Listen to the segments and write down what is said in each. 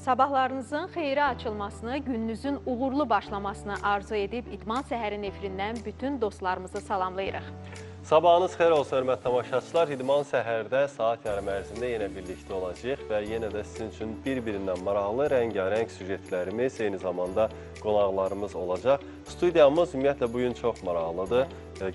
Sabahlarınızın xeyrə açılmasını, gününüzün uğurlu başlamasını arzu edib İdman Səhərin efirindən bütün dostlarımızı salamlayırıq. Sabahınız xeyir olsun, hörmətli tamaşaçılar. İdman Səhərdə saat yarım ərzində yenə birlikdə olacağıq və yenə də sizin üçün bir-birindən maraqlı, rəngarəng süjetlərimiz, eyni zamanda qonaqlarımız olacaq. Studiyamız ümumiyyətlə bugün çox maraqlıdır.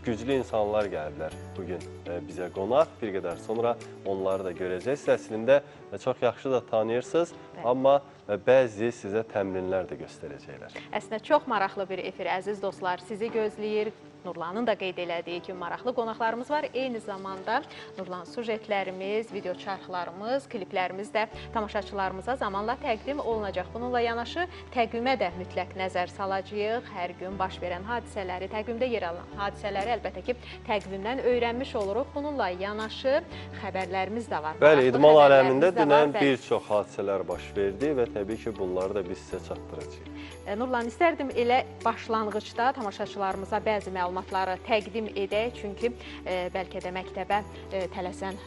Güclü insanlar gəliblər bugün bizə qonaq. Bir qədər sonra onları da görəcək. Siz əslində çox yaxşı da tanıyırsınız, amma bəzi sizə təmrinlər də göstərəcəklər. Əslində çox maraqlı bir efir, əziz dostlar, sizi gözləyir. Nurlanın da qeyd elədiyi kimi maraqlı qonaqlarımız var. Eyni zamanda Nurlan sujetlərimiz, video çarxlarımız, kliplərimiz də tamaşaçılarımıza zamanla təqdim olunacaq. Bununla yanaşı təqvimə də mütləq nəzər salacağıq. Hər gün baş verən hadisələri, təqvimdə yer alan hadisələri əlbəttə ki, təqvimdən öyrənmiş oluruq. Bununla yanaşı xəbərlərimiz də var. Bəli, idman aləmində dünən bir çox hadisələr baş verdi və təbii ki, bunları da biz sizə çatdıracağıq. Nurlan, istərdim elə başlanğıcda tamaşaçılarımıza bəzi məlumatları təqdim edək, çünki bəlkə də məktəbə tələsən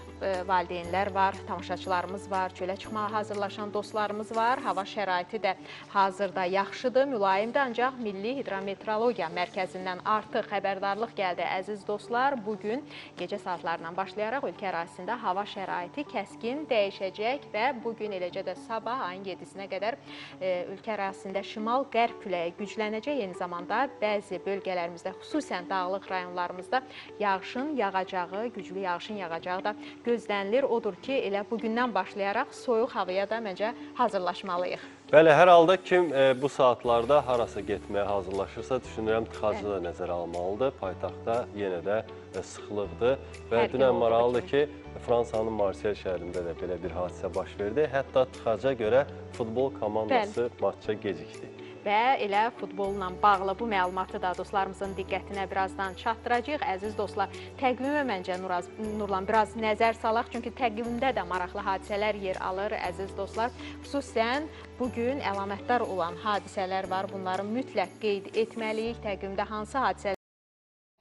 valideynlər var, tamaşaçılarımız var, çölə çıxmağa hazırlaşan dostlarımız var. Hava şəraiti də hazırda yaxşıdır, mülayimdir, ancaq Milli Hidrometeorologiya Mərkəzindən artıq xəbərdarlıq gəldi, əziz dostlar. Bugün gecə saatlarından başlayaraq ölkə ərazisində hava şəraiti kəskin dəyişəcək və bugün eləcə də sabah ayın 7-sinə qədər ölkə ərazisində şimal-qərb küləyi güclənəcək. Eyni zamanda bəzi bölgələrimizdə, xüsusən dağlıq rayonlarımızda yağışın yağacağı, güclü yağışın yağacağı da gözlənilir. Odur ki, elə bugündən başlayaraq soyuq havaya da məncə hazırlaşmalıyıq. Bəli, hər halda kim bu saatlarda harasa getməyə hazırlaşırsa, düşünürəm tıxacı da nəzərə almalıdır. Paytaxtda yenə də sıxlıqdır və dünən maraqlıdır ki, Fransanın Marsel şəhərində də belə bir hadisə baş verdi. Hətta tıxaca görə futbol komandası maça gecikdi. Və elə futbolla bağlı bu məlumatı da dostlarımızın diqqətinə birazdan çatdıracağıq. Əziz dostlar, təqvimə məncə Nurlan biraz nəzər salaq, çünki təqvimdə də maraqlı hadisələr yer alır, əziz dostlar. Xüsusən bugün əlamətdar olan hadisələr var. Bunları mütləq qeyd etməliyik. Təqvimdə hansı hadisələr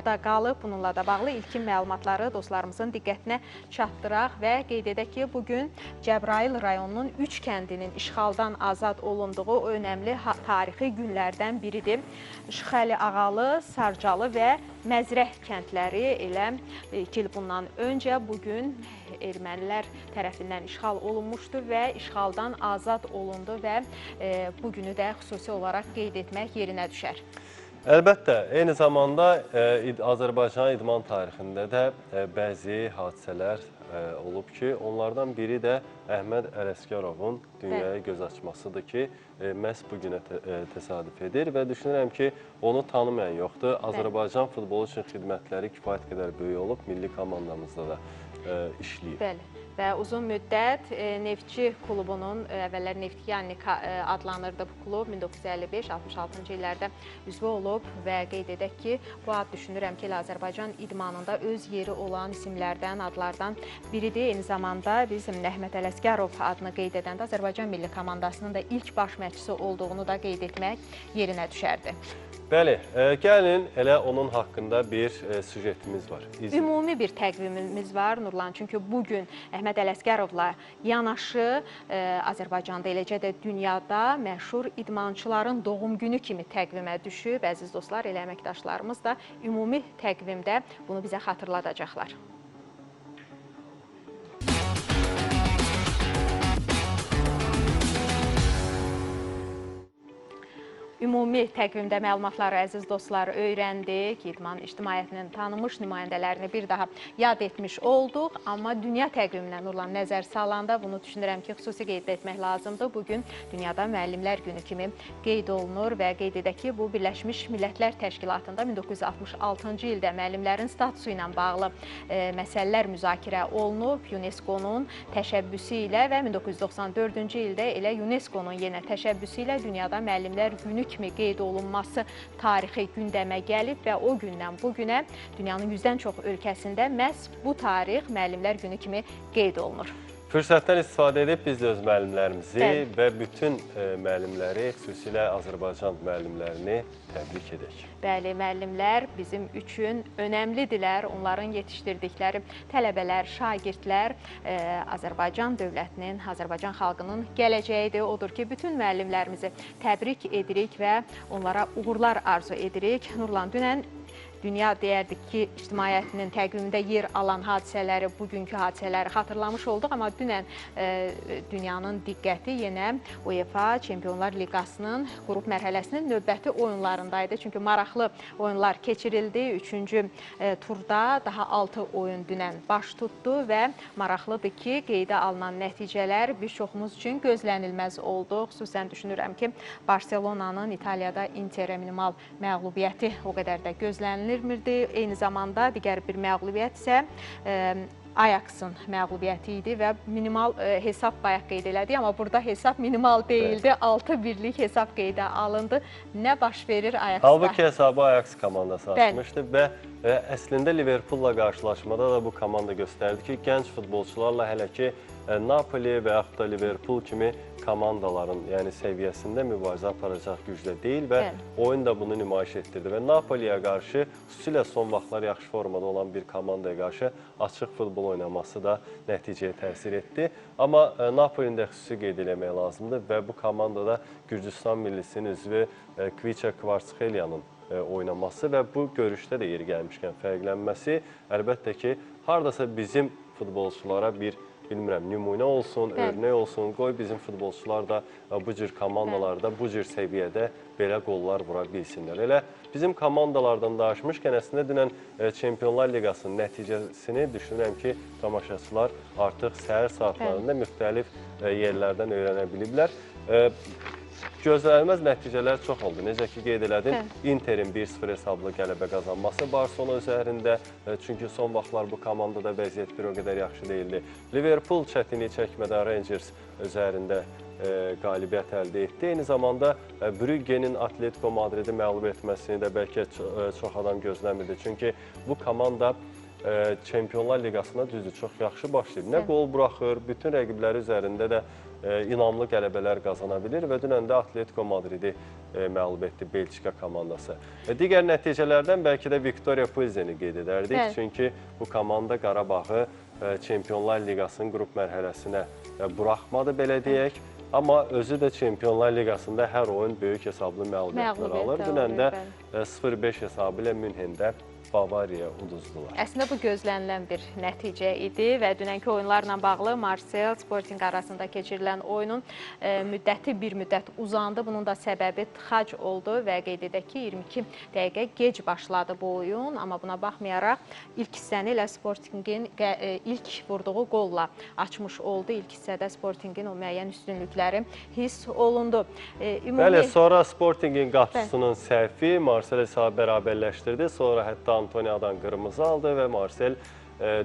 da qalıb, bununla da bağlı ilkin məlumatları dostlarımızın diqqətinə çatdıraq və qeyd edək ki, bugün Cəbrayıl rayonunun 3 kəndinin işğaldan azad olunduğu önəmli tarixi günlərdən biridir. Şıxəli Ağalı, Sarcalı və Məzrəh kəndləri elə 2 il bundan öncə bugün ermənilər tərəfindən işğal olunmuşdu və işğaldan azad olundu və bugünü də xüsusi olaraq qeyd etmək yerinə düşər. Əlbəttə, eyni zamanda Azərbaycan idman tarixində də bəzi hadisələr olub ki, onlardan biri də Əhməd Ələsgərovun dünyaya göz açmasıdır ki, məhz bu günə təsadüf edir və düşünürəm ki, onu tanımayan yoxdur. Azərbaycan futbolu üçün xidmətləri kifayət qədər böyük olub, milli komandamızda da işləyib. Bəli. Və uzun müddət Neftçi klubunun, əvvəllər Neftyannik adlanırdı bu klub, 1955-66-cı illərdə üzvü olub və qeyd edək ki, bu ad düşünürəm ki, Azərbaycan idmanında öz yeri olan isimlərdən, adlardan biridir. Eyni zamanda biz Əhməd Ələsgərov adını qeyd edəndə Azərbaycan milli komandasının da ilk baş məşqçisi olduğunu da qeyd etmək yerinə düşərdi. Bəli, gəlin elə onun haqqında bir süjetimiz var. Ümumi bir təqvimimiz var, Nurlan, çünki bugün Əhməd Ələsgərovla yanaşı Azərbaycanda, eləcə də dünyada məşhur idmançıların doğum günü kimi təqvimə düşüb. Əziz dostlar, elə əməkdaşlarımız da ümumi təqvimdə bunu bizə xatırladacaqlar. Ümumi təqvimdə məlumatları, əziz dostlar, öyrəndik. İdman ictimaiyyətinin tanınmış nümayəndələrini bir daha yad etmiş olduq. Amma dünya təqviminə Nurlan nəzər salanda bunu düşünürəm ki, xüsusi qeyd etmək lazımdır. Bugün dünyada Müəllimlər Günü kimi qeyd olunur və qeyd edək ki, bu Birləşmiş Millətlər Təşkilatında 1966-cı ildə müəllimlərin statusu ilə bağlı məsələlər müzakirə olunub. UNESCO-nun təşəbbüsü ilə və 1994-cü ildə elə UNESCO-nun yenə təşəbbüsü ilə dünyada Müəllimlər Günü kimi qeyd olunması tarixi gündəmə gəlib və o gündən bu günə dünyanın 100-dən çox ölkəsində məhz bu tarix Müəllimlər Günü kimi qeyd olunur. Fürsətdən istifadə edib biz də öz müəllimlərimizi və bütün müəllimləri, xüsusilə Azərbaycan müəllimlərini təbrik edək. Bəli, müəllimlər bizim üçün önəmlidirlər. Onların yetişdirdikləri tələbələr, şagirdlər Azərbaycan dövlətinin, Azərbaycan xalqının gələcəyidir. Odur ki, bütün müəllimlərimizi təbrik edirik və onlara uğurlar arzu edirik. Nurlan, dünən dünya deyərdik ki, ictimaiyyətinin təqvimində yer alan hadisələri, bugünkü hadisələri xatırlamış olduq. Amma dünən dünyanın diqqəti yenə UEFA Çempionlar Liqasının qrup mərhələsinin növbəti oyunlarındaydı. Çünki maraqlı oyunlar keçirildi. Üçüncü turda daha 6 oyun dünən baş tutdu və maraqlıdır ki, qeydə alınan nəticələr bir çoxumuz üçün gözlənilməz oldu. Xüsusən düşünürəm ki, Barselonanın İtaliyada Interə minimal məğlubiyyəti o qədər də gözlənilirdi. Eyni zamanda digər bir məğlubiyyət isə Ajax-ın məğlubiyyəti idi və minimal hesab bayaq qeyd elədik, amma burada hesab minimal deyildi. 6-1-lik hesab qeydə alındı. Nə baş verir Ajax-da? Halbuki hesabı Ajax komandası açmışdı və əslində Liverpool-la qarşılaşmada da bu komanda göstərdi ki, gənc futbolçularla hələ ki Napoli və yaxud da Liverpool kimi komandaların, yəni səviyyəsində mübarizə aparacaq gücdə deyil və oyun da bunu nümayiş etdirdi və Napoliyə qarşı, xüsusilə son vaxtlar yaxşı formada olan bir komandaya qarşı açıq futbol oynaması da nəticəyə təsir etdi. Amma Napolini də xüsusi qeyd eləmək lazımdır və bu komandada Gürcüstan millisinin üzvü Kviça Kvaratskhelyanın oynaması və bu görüşdə də yeri gəlmişkən fərqlənməsi əlbəttə ki, haradasa bizim futbolçulara bir bilmirəm, nümunə olsun, örnək olsun, qoy bizim futbolçular da bu cür komandalarda, bu cür səviyyədə belə qollar vura bilsinlər. Elə bizim komandalardan danışmışkən, əslində dünən Çempionlar Liqasının nəticəsini düşünürəm ki, tamaşaçılar artıq səhər saatlarında müxtəlif yerlərdən öyrənə biliblər. Gözlənilməz nəticələr çox oldu. Necə ki, qeyd elədin, Interin 1-0 hesablı qələbə qazanması Barcelona üzərində, çünki son vaxtlar bu komandada vəziyyət bir o qədər yaxşı deyildi. Liverpool çətinlik çəkmədən Rangers üzərində qalibiyyət əldə etdi. Eyni zamanda Brüggenin Atletico Madridi məğlub etməsini də bəlkə çox adam gözləmirdi. Çünki bu komanda Çempionlar Liqasına düzdür, çox yaxşı başlayıb. Nə qol buraxır, bütün rəqibləri üzərində də inamlı qələbələr qazana bilir və dünən də Atletico Madridi məğlub etdi Belçika komandası. Digər nəticələrdən bəlkə də Victoria Pilzeni qeyd edərdik. Çünki bu komanda Qarabağı Çempionlar Liqasının qrup mərhələsinə buraxmadı, belə deyək. Amma özü də Çempionlar Liqasında hər oyun böyük hesablı məğlubiyyətlər alır. Dünən də 0-5 hesabı ilə Münhendə Bavariya uduzdular. Əslində bu gözlənilən bir nəticə idi və dünənki oyunlarla bağlı Marseille Sporting arasında keçirilən oyunun müddəti bir müddət uzandı. Bunun da səbəbi tıxac oldu və qeyd edək ki, 22 dəqiqə gec başladı bu oyun. Amma buna baxmayaraq ilk hissəni elə Sportingin ilk vurduğu qolla açmış oldu. İlk hissədə Sportingin o müəyyən üstünlükləri hiss olundu. Bəli, sonra Sportingin qapıçısının səhvi Marseille hesabı bərabərləşdirdi. Sonra hətta Antoniyadan qırmızı aldı və Marseille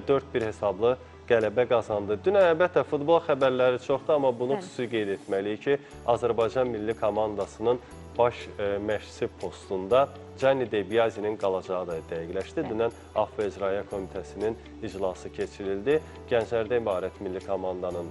4-1 hesablı qələbə qazandı. Dünən əlbəttə futbol xəbərləri çoxdur, amma bunu xüsusi qeyd etməliyik ki, Azərbaycan milli komandasının baş məşqçisi postunda Gianni De Biasi'nin qalacağı da dəqiqləşdi. Dünən AFF İcraiyyə Komitəsinin iclası keçirildi. Gənclərdən ibarət milli komandanın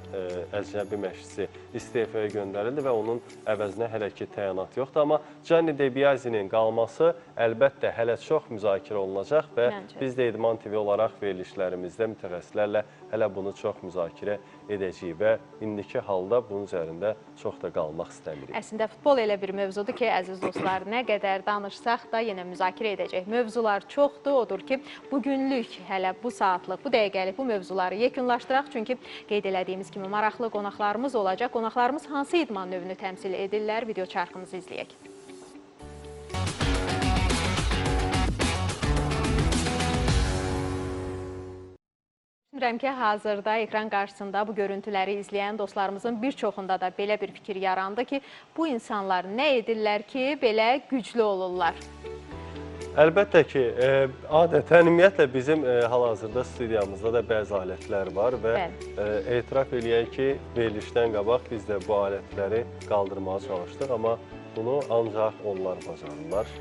əcnəbi məşqçisi istefaya göndərildi və onun əvəzinə hələ ki təyinat yoxdur. Amma Gianni De Biasi'nin qalması əlbəttə hələ çox müzakirə olunacaq və biz də İdman TV olaraq verilişlərimizdə mütəxəssislərlə hələ bunu çox müzakirə edəcəyik və indiki halda bunun üzərində çox da qalmaq istəmirik. Əslində futbol elə bir mövzudur ki, əziz dostlar, nə qədər danışsaq da yenə müzakirə edəcək mövzular çoxdur. Odur ki, bugünlük hələ bu saatlıq, bu dəqiqəlik bu mövzuları yekunlaşdıraq. Çünki qeyd elədiyimiz kimi maraqlı qonaqlarımız olacaq. Qonaqlarımız hansı idman növünü təmsil edirlər? Video çarxımızı izləyək. Düşünürəm ki, hazırda ekran qarşısında bu görüntüləri izləyən dostlarımızın bir çoxunda da belə bir fikir yarandı ki, bu insanlar nə edirlər ki, belə güclü olurlar? Əlbəttə ki, adətən ümumiyyətlə bizim hal-hazırda studiyamızda da bəzi alətlər var və etiraf eləyək ki, verilişdən qabaq biz də bu alətləri qaldırmağa çalışdıq, amma bunu ancaq onlar bacarırlar.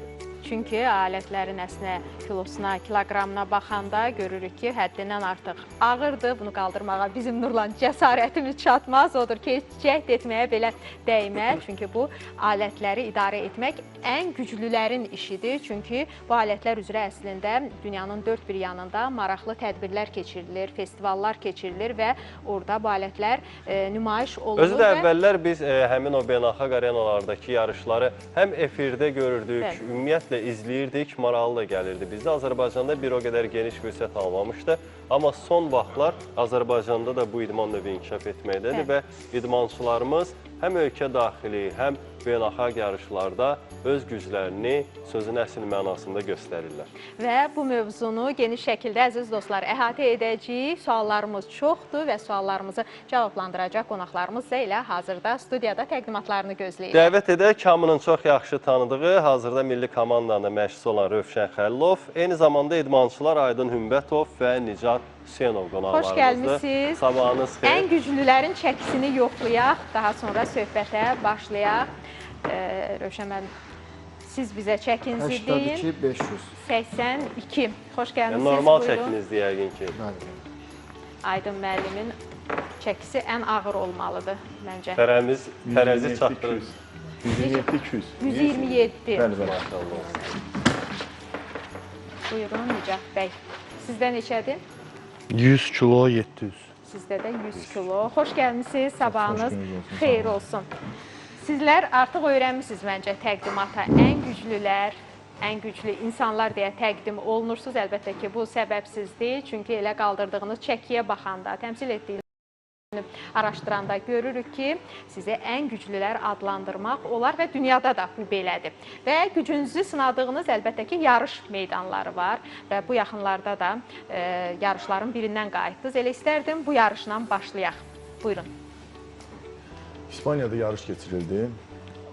Çünki alətlərin əslinə kilosuna, kiloqramına baxanda görürük ki, həddindən artıq ağırdır. Bunu qaldırmağa bizim Nurlan cəsarətimiz çatmaz. Odur ki, heç cəhd etməyə belə dəyməz. Çünki bu alətləri idarə etmək ən güclülərin işidir. Çünki bu alətlər üzrə əslində dünyanın dörd bir yanında maraqlı tədbirlər keçirilir, festivallar keçirilir və orada bu alətlər nümayiş olunur. Özü də əvvəllər biz həmin o beynəlxalq arenalardakı yarışları həm efirdə görürdük, Bəli. ümumiyyətlə izləyirdik, maraqlı da gəlirdi. Bizdə Azərbaycanda bir o qədər geniş vüsət almamışdı. Amma son vaxtlar Azərbaycanda da bu idman növü inkişaf etməkdədir Bəli. və idmançılarımız həm ölkə daxili, həm beynəlxalq yarışlarda öz güclərini sözün əsl mənasında göstərirlər. Və bu mövzunu geniş şəkildə əziz dostlar əhatə edəcəyik. Suallarımız çoxdur və suallarımızı cavablandıracaq qonaqlarımız da elə hazırda studiyada təqdimatlarını gözləyir. Dəvət edək hamının çox yaxşı tanıdığı, hazırda milli komandanın məşqçisi olan Rövşən Xəlilov, eyni zamanda idmançılar Aydın Hümbətov və Nicat Hüseynov qonaqlarımızdır. Xoş gəlmisiniz. Sabahınız xeyir. Ən güclülərin çəkisini yoxlayaq, daha sonra söhbətə başlayaq. Rövşən müəllim, siz bizə çəkinizi deyin. 82 500. 82. Xoş Yəni, gəlmisiniz. normal buyurun. çəkinizdir yəqin ki. Bəli. Aydın müəllimin çəkisi ən ağır olmalıdır məncə. Tərəmiz, tərəzi çatdırır. 127 200. 127. Bəli, bəli. Maşallah. Buyurun Nicat bəy. Sizdə neçədir? 100 kilo 700. Sizdə də 100 kilo. Xoş gəlmisiniz. Sabahınız Xoş gününüz olsun, xeyir sağ olun. olsun. Sizlər artıq öyrənmisiniz məncə təqdimata. Ən güclülər, ən güclü insanlar deyə təqdim olunursunuz. Əlbəttə ki, bu səbəbsiz deyil. Çünki elə qaldırdığınız çəkiyə baxanda, təmsil etdiyiniz araşdıranda görürük ki, sizi ən güclülər adlandırmaq olar və dünyada da bu belədir. Və gücünüzü sınadığınız əlbəttə ki, yarış meydanları var və bu yaxınlarda da yarışların birindən qayıtdınız. Elə istərdim bu yarışla başlayaq. Buyurun. İspaniyada yarış keçirildi.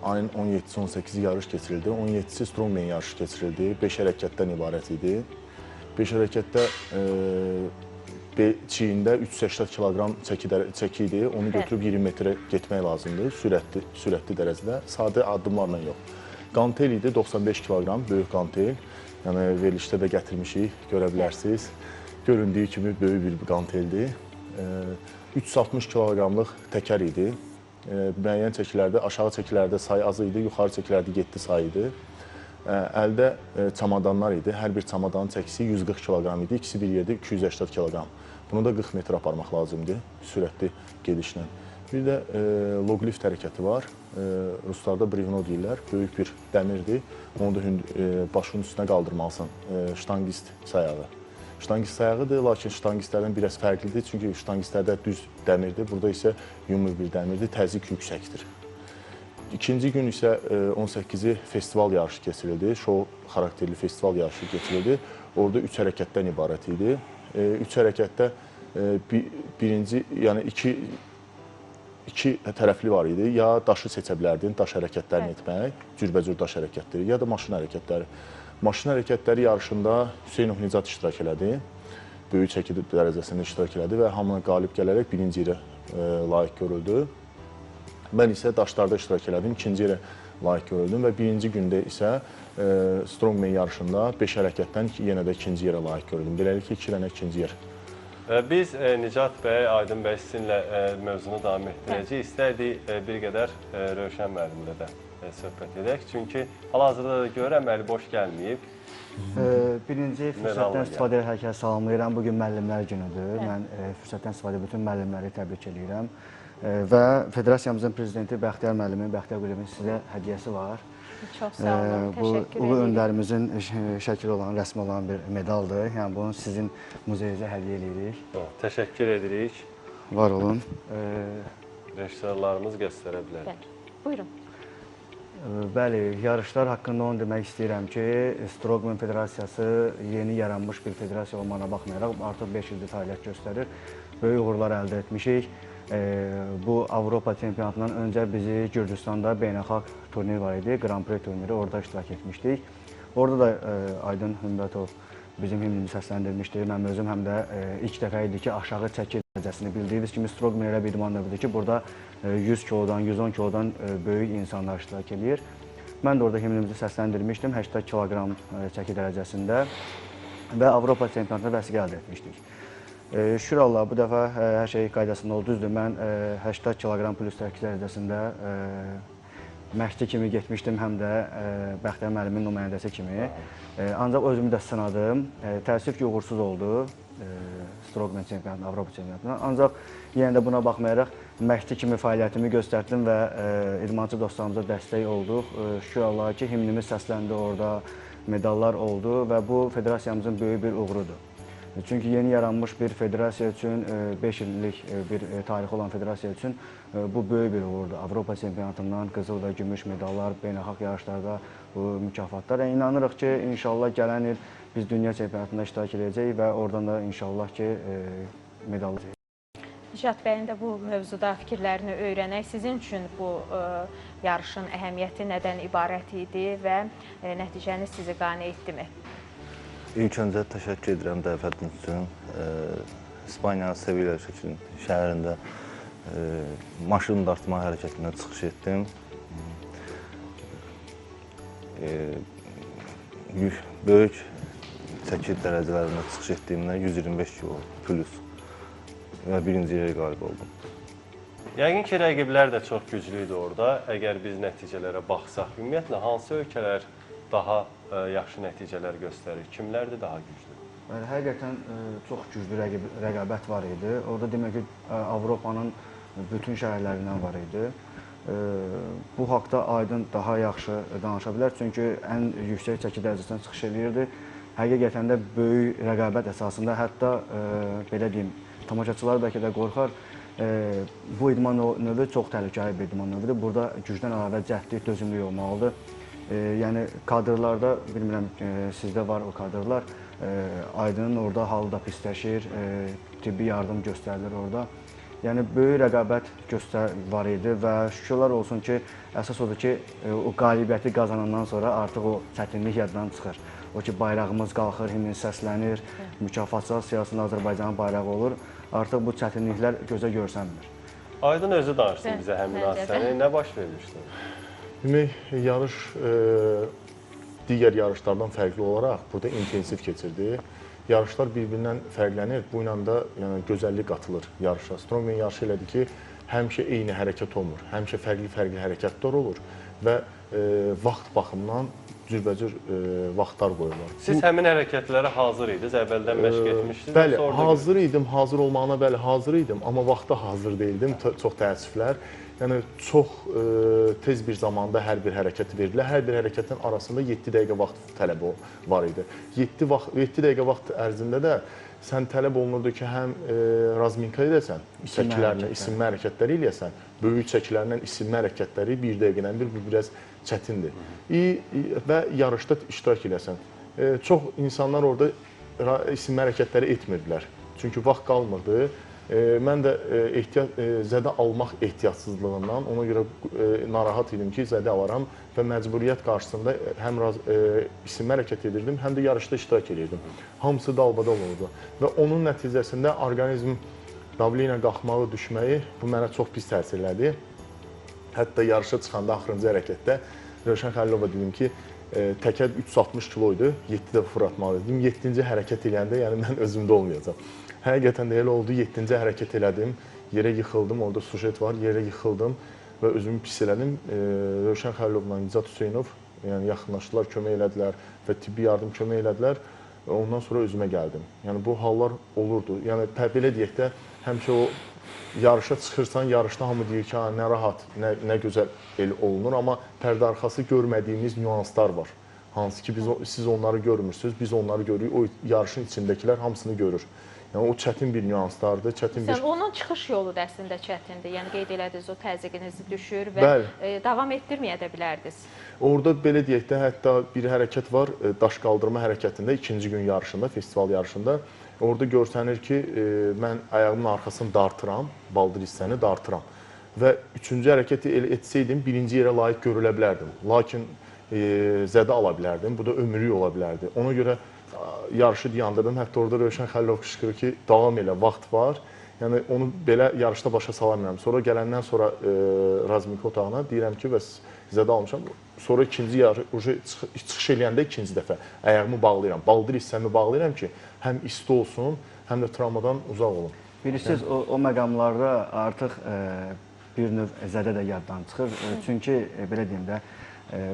Ayın 17-si, 18-i yarış keçirildi. 17-si Strongman yarışı keçirildi. 5 hərəkətdən ibarət idi. 5 hərəkətdə çiyində 380 kiloqram çəki idi. Onu götürüb 20 metrə getmək lazımdır. Sürətli dərəcədə. Sadə addımlarla yox. Qantel idi 95 kiloqram, böyük qantel. Yəni verilişdə də gətirmişik, görə bilərsiniz. Göründüyü kimi böyük bir qanteldir. 360 kiloqramlıq təkər idi. Müəyyən çəkilərdə, aşağı çəkilərdə say az idi, yuxarı çəkilərdə 7 say idi. Əldə çamadanlar idi. Hər bir çamadanın çəkisi 140 kiloqram idi. İkisi bir yerdə 280 kiloqram. Bunu da 40 metr aparmaq lazımdır sürətli gedişlə. Bir də loglift hərəkəti var. Ruslarda brivno deyirlər. Böyük bir dəmirdir. Onu da başının üstünə qaldırmalısan. Ştangist sayağı. Ştangist sayağıdır, lakin ştangistlərdən biraz fərqlidir. Çünki ştangistlərdə düz dəmirdir, burada isə yumru bir dəmirdir, təzyiq yüksəkdir. İkinci gün isə 18-i festival yarışı keçirildi. Şou xarakterli festival yarışı keçirildi. Orada 3 hərəkətdən ibarət idi. 3 hərəkətdə birinci, yəni iki tərəfli var idi. Ya daşı seçə bilərdin, daş hərəkətlərini etmək, cürbəcür daş hərəkətləri, ya da maşın hərəkətləri. Maşın hərəkətləri yarışında Hüseynov Nicat iştirak elədi. Böyük çəki dərəcəsində iştirak elədi və hamına qalib gələrək birinci yerə layiq görüldü. Mən isə daşlarda iştirak elədim, ikinci yerə layiq görüldüm və birinci gündə isə Strongman yarışında 5 hərəkətdən yenə də ikinci yerə layiq görüldüm. Beləliklə 2 dənə ikinci yer. Biz Nicat bəy, Aydın bəy sizinlə mövzunu davam etdirəcəyik. İstərdik bir qədər Rövşən müəllimlə də söhbət edək. Çünki hal-hazırda da görürəm, əli boş gəlməyib. Birinci fürsətdən istifadə edərək hər kəsi salamlayıram. Bugün müəllimlər günüdür. Mən fürsətdən istifadə bütün müəllimləri təbrik eləyirəm. Və federasiyamızın prezidenti Bəxtiyar müəllimin, Bəxtiyar Quliyevin sizə hədiyyəsi var. Çox sağ olun, Bu təşəkkür ulu edirik. öndərimizin şəkili olan, rəsmi olan bir medaldır. Yəni bunu sizin muzeyinizə hədiyyə eləyirik. Təşəkkür edirik. Var olun. Rejissorlarımız göstərə bilər. Bəli. Buyurun. Bəli, yarışlar haqqında onu demək istəyirəm ki, Strongman Federasiyası yeni yaranmış bir federasiya olmağına baxmayaraq artıq 5 ildir fəaliyyət göstərir. Böyük uğurlar əldə etmişik. Bu Avropa çempionatından öncə bizi Gürcüstanda beynəlxalq turnir var idi, Grand Prix turniri, orada iştirak etmişdik. Orada da Aydın Hümbətov bizim himnimizi səsləndirmişdi. Mən özüm həm də ilk dəfə idi ki, aşağı çəki dərəcəsini bildiyiniz kimi Strongman elə bir idman növüdür ki, burada 100 kilodan, 110 kilodan böyük insanlar iştirak eləyir. Mən də orada himnimizi səsləndirmişdim 80 kiloqram çəki dərəcəsində və Avropa çempionatına vəsiqə əldə etmişdik. Şükür Allah, bu dəfə hər şey qaydasında oldu. Düzdür, mən 80 kiloqram plus çəki dərəcəsində məşqçi kimi getmişdim, həm də Bəxtiyar müəllimin nümayəndəsi kimi. Ancaq özümü də sınadım. Təəssüf ki, uğursuz oldu Strongman çempionatında, Avropa çempionatında. Ancaq yenə də buna baxmayaraq məşqçi kimi fəaliyyətimi göstərdim və idmançı dostlarımıza dəstək olduq. Şükür Allaha ki, himnimiz səsləndi orada, medallar oldu və bu federasiyamızın böyük bir uğurudur. Çünki yeni yaranmış bir federasiya üçün, 5 illik bir tarixi olan federasiya üçün bu böyük bir uğurdur. Avropa çempionatından qızıl və gümüş medallar, beynəlxalq yarışlarda bu mükafatlar. Yəni, inanırıq ki, inşallah gələn il biz dünya çempionatında iştirak edəcəyik və oradan da inşallah ki, medal alacağıq. Nicat bəyin də bu mövzuda fikirlərini öyrənək. Sizin üçün bu yarışın əhəmiyyəti nədən ibarət idi və nəticəniz sizi qane etdimi? İlk öncə təşəkkür edirəm dəvətiniz üçün. İspaniyanın Sevilla şəhərində maşın dartma hərəkətində çıxış etdim. Böyük çəki dərəcələrində çıxış etdiyimdə 125 kilo plus və birinci yerə qalib oldum. Yəqin ki, rəqiblər də çox güclü idi orada. Əgər biz nəticələrə baxsaq, ümumiyyətlə, hansı ölkələr daha yaxşı nəticələr göstərir? Kimlərdir daha güclü? Bəli, həqiqətən çox güclü rəqabət var idi. Orada demək ki, Avropanın bütün şəhərlərindən var idi. Bu haqda Aydın daha yaxşı danışa bilər. Çünki ən yüksək çəki dərəcəsindən çıxış eləyirdi. Həqiqətən də böyük rəqabət əsasında, hətta belə deyim, tamaşaçılar bəlkə də qorxar. Bu idman növü çox təhlükəli bir idman növüdür. Burada gücdən əlavə cəhdlik, dözümlük olmalıdır. Yəni kadrlarda, bilmirəm sizdə var o kadrlar, Aydının orada halı da pisləşir, tibbi yardım göstərilir orada. Yəni böyük rəqabət var idi və şükürlər olsun ki, əsas odur ki, o qalibiyyəti qazanandan sonra artıq o çətinlik yaddan çıxır. O ki, bayrağımız qalxır, himnin səslənir, mükafatlar siyasında Azərbaycanın bayrağı olur. Artıq bu çətinliklər gözə görsənmir. Aydın özü danışsın bizə həmin hadisəni. Nə baş vermişdi? Demək, yarış digər yarışlardan fərqli olaraq burada intensiv keçirdi. Yarışlar bir-birindən fərqlənir. Bu ilə də yəni, gözəllik qatılır yarışa. Strongman yarışı elədi ki, həmişə eyni hərəkət olmur. Həmişə fərqli-fərqli hərəkətlər olur və vaxt baxımından cürbəcür vaxtlar qoyulur. Siz həmin hərəkətlərə hazır idiniz, əvvəldən məşq etmişdiniz? Bəli, hazır idim, hazır olmağına bəli hazır idim, amma vaxta hazır deyildim, çox təəssüflər. Yəni, çox tez bir zamanda hər bir hərəkəti verdilər. Hər bir hərəkətin arasında 7 dəqiqə vaxt tələbi var idi. 7 dəqiqə vaxt ərzində də sən tələb olunurdu ki, həm razminka edəsən, çəkilərlə isinmə hərəkətləri eləyəsən, böyük çəkilərlə isinmə hərəkətləri bir dəqiqədən bir, bu biraz çətindir. Və yarışda iştirak edəsən. Çox insanlar orada isinmə hərəkətləri etmirdilər. Çünki vaxt qalmırdı. Mən də zədə almaq ehtiyatsızlığından ona görə narahat idim ki, zədə alaram və məcburiyyət qarşısında həm isinmə hərəkət edirdim, həm də yarışda iştirak edirdim. Hamısı dalbadal olurdu və onun nəticəsində orqanizm davlina qalxmağı, düşməyi bu mənə çox pis təsir elədi. Hətta yarışa çıxanda axırıncı hərəkətdə Rövşən Xəlilova dedim ki, təkər 360 kilo idi, 7 dəfə fırlatmalı dedim. 7-ci hərəkət eləyəndə yəni mən özümdə olmayacam. Həqiqətən də elə oldu, 7-ci hərəkət elədim, yerə yıxıldım, orada sujet var, yerə yıxıldım və özümü pis elədim. Rövşən Xəlilovla Nicat Hüseynov yəni yaxınlaşdılar, kömək elədilər və tibbi yardım kömək elədilər. Ondan sonra özümə gəldim. Yəni bu hallar olurdu. Yəni belə deyək də, həmişə o yarışa çıxırsan, yarışda hamı deyir ki, nə rahat, nə gözəl el olunur, amma pərdə arxası görmədiyimiz nüanslar var. Hansı ki, siz onları görmürsünüz, biz onları görürük, o yarışın içindəkilər hamısını görür. Yəni, o çətin bir nüanslardır, çətin bir... Onun çıxış yolu da əslində çətindir. Yəni, qeyd elədiniz, o təzyiqiniz düşür və davam etdirməyə də bilərdiniz. Orada belə deyək də, hətta bir hərəkət var, daş qaldırma hərəkətində, ikinci gün yarışında, festival yarışında. Orada görsənir ki, mən ayağımın arxasını dartıram, baldır hissəni dartıram. Və üçüncü hərəkəti etsəydim, birinci yerə layiq görülə bilərdim. Lakin zədə ala bilərdim, bu da ömürlük ola bilərdi. Ona görə yarışı dayandırdım. Hətta orada Rövşən Xəlilov qışqırır ki, davam elə, vaxt var. Yəni onu belə yarışda başa salamıram. Sonra gələndən sonra razminka otağına deyirəm ki, bəs zədə almışam. Sonra ikinci çıxış eləyəndə ikinci dəfə ayağımı bağlayıram. Baldır hissəmi bağlayıram ki, həm isti olsun, həm də travmadan uzaq olum. Bilirsiniz, o məqamlarda artıq bir növ zədə də yaddan çıxır. Çünki belə deyim də,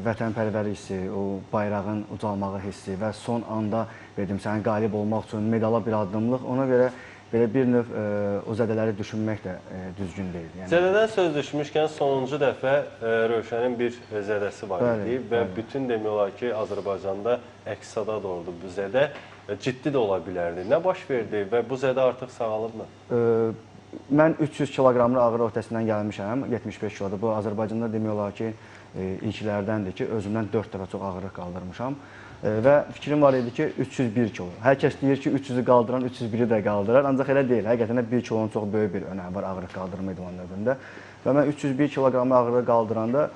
vətənpərvərlik hissi, o bayrağın ucalmağı hissi və son anda belə deyim, sənin qalib olmaq üçün medala bir addımlıq, ona görə belə bir növ o zədələri düşünmək də düzgün deyil. Yəni, Zədədən söz düşmüşkən sonuncu dəfə Rövşənin bir zədəsi var idi və bütün demək olar ki, Azərbaycanda əks-sada doğurdu bu zədə. Ciddi də ola bilərdi. Nə baş verdi və bu zədə artıq sağalıbmı? Mən 300 kiloqramlı ağır öhdəsindən gəlmişəm, 75 kilodur. Bu Azərbaycanda demək olar ki, ilklərdəndir ki, özümdən 4 dəfə çox ağırlıq qaldırmışam. Və fikrim var idi ki, 301 kilo. Hər kəs deyir ki, 300-ü qaldıran 301-i də qaldırar. Ancaq elə deyil. Həqiqətən də 1 kilonun çox böyük bir önəmi var ağırlıq qaldırma idman növündə. Və mən 301 kiloqramlı ağırlıq qaldıranda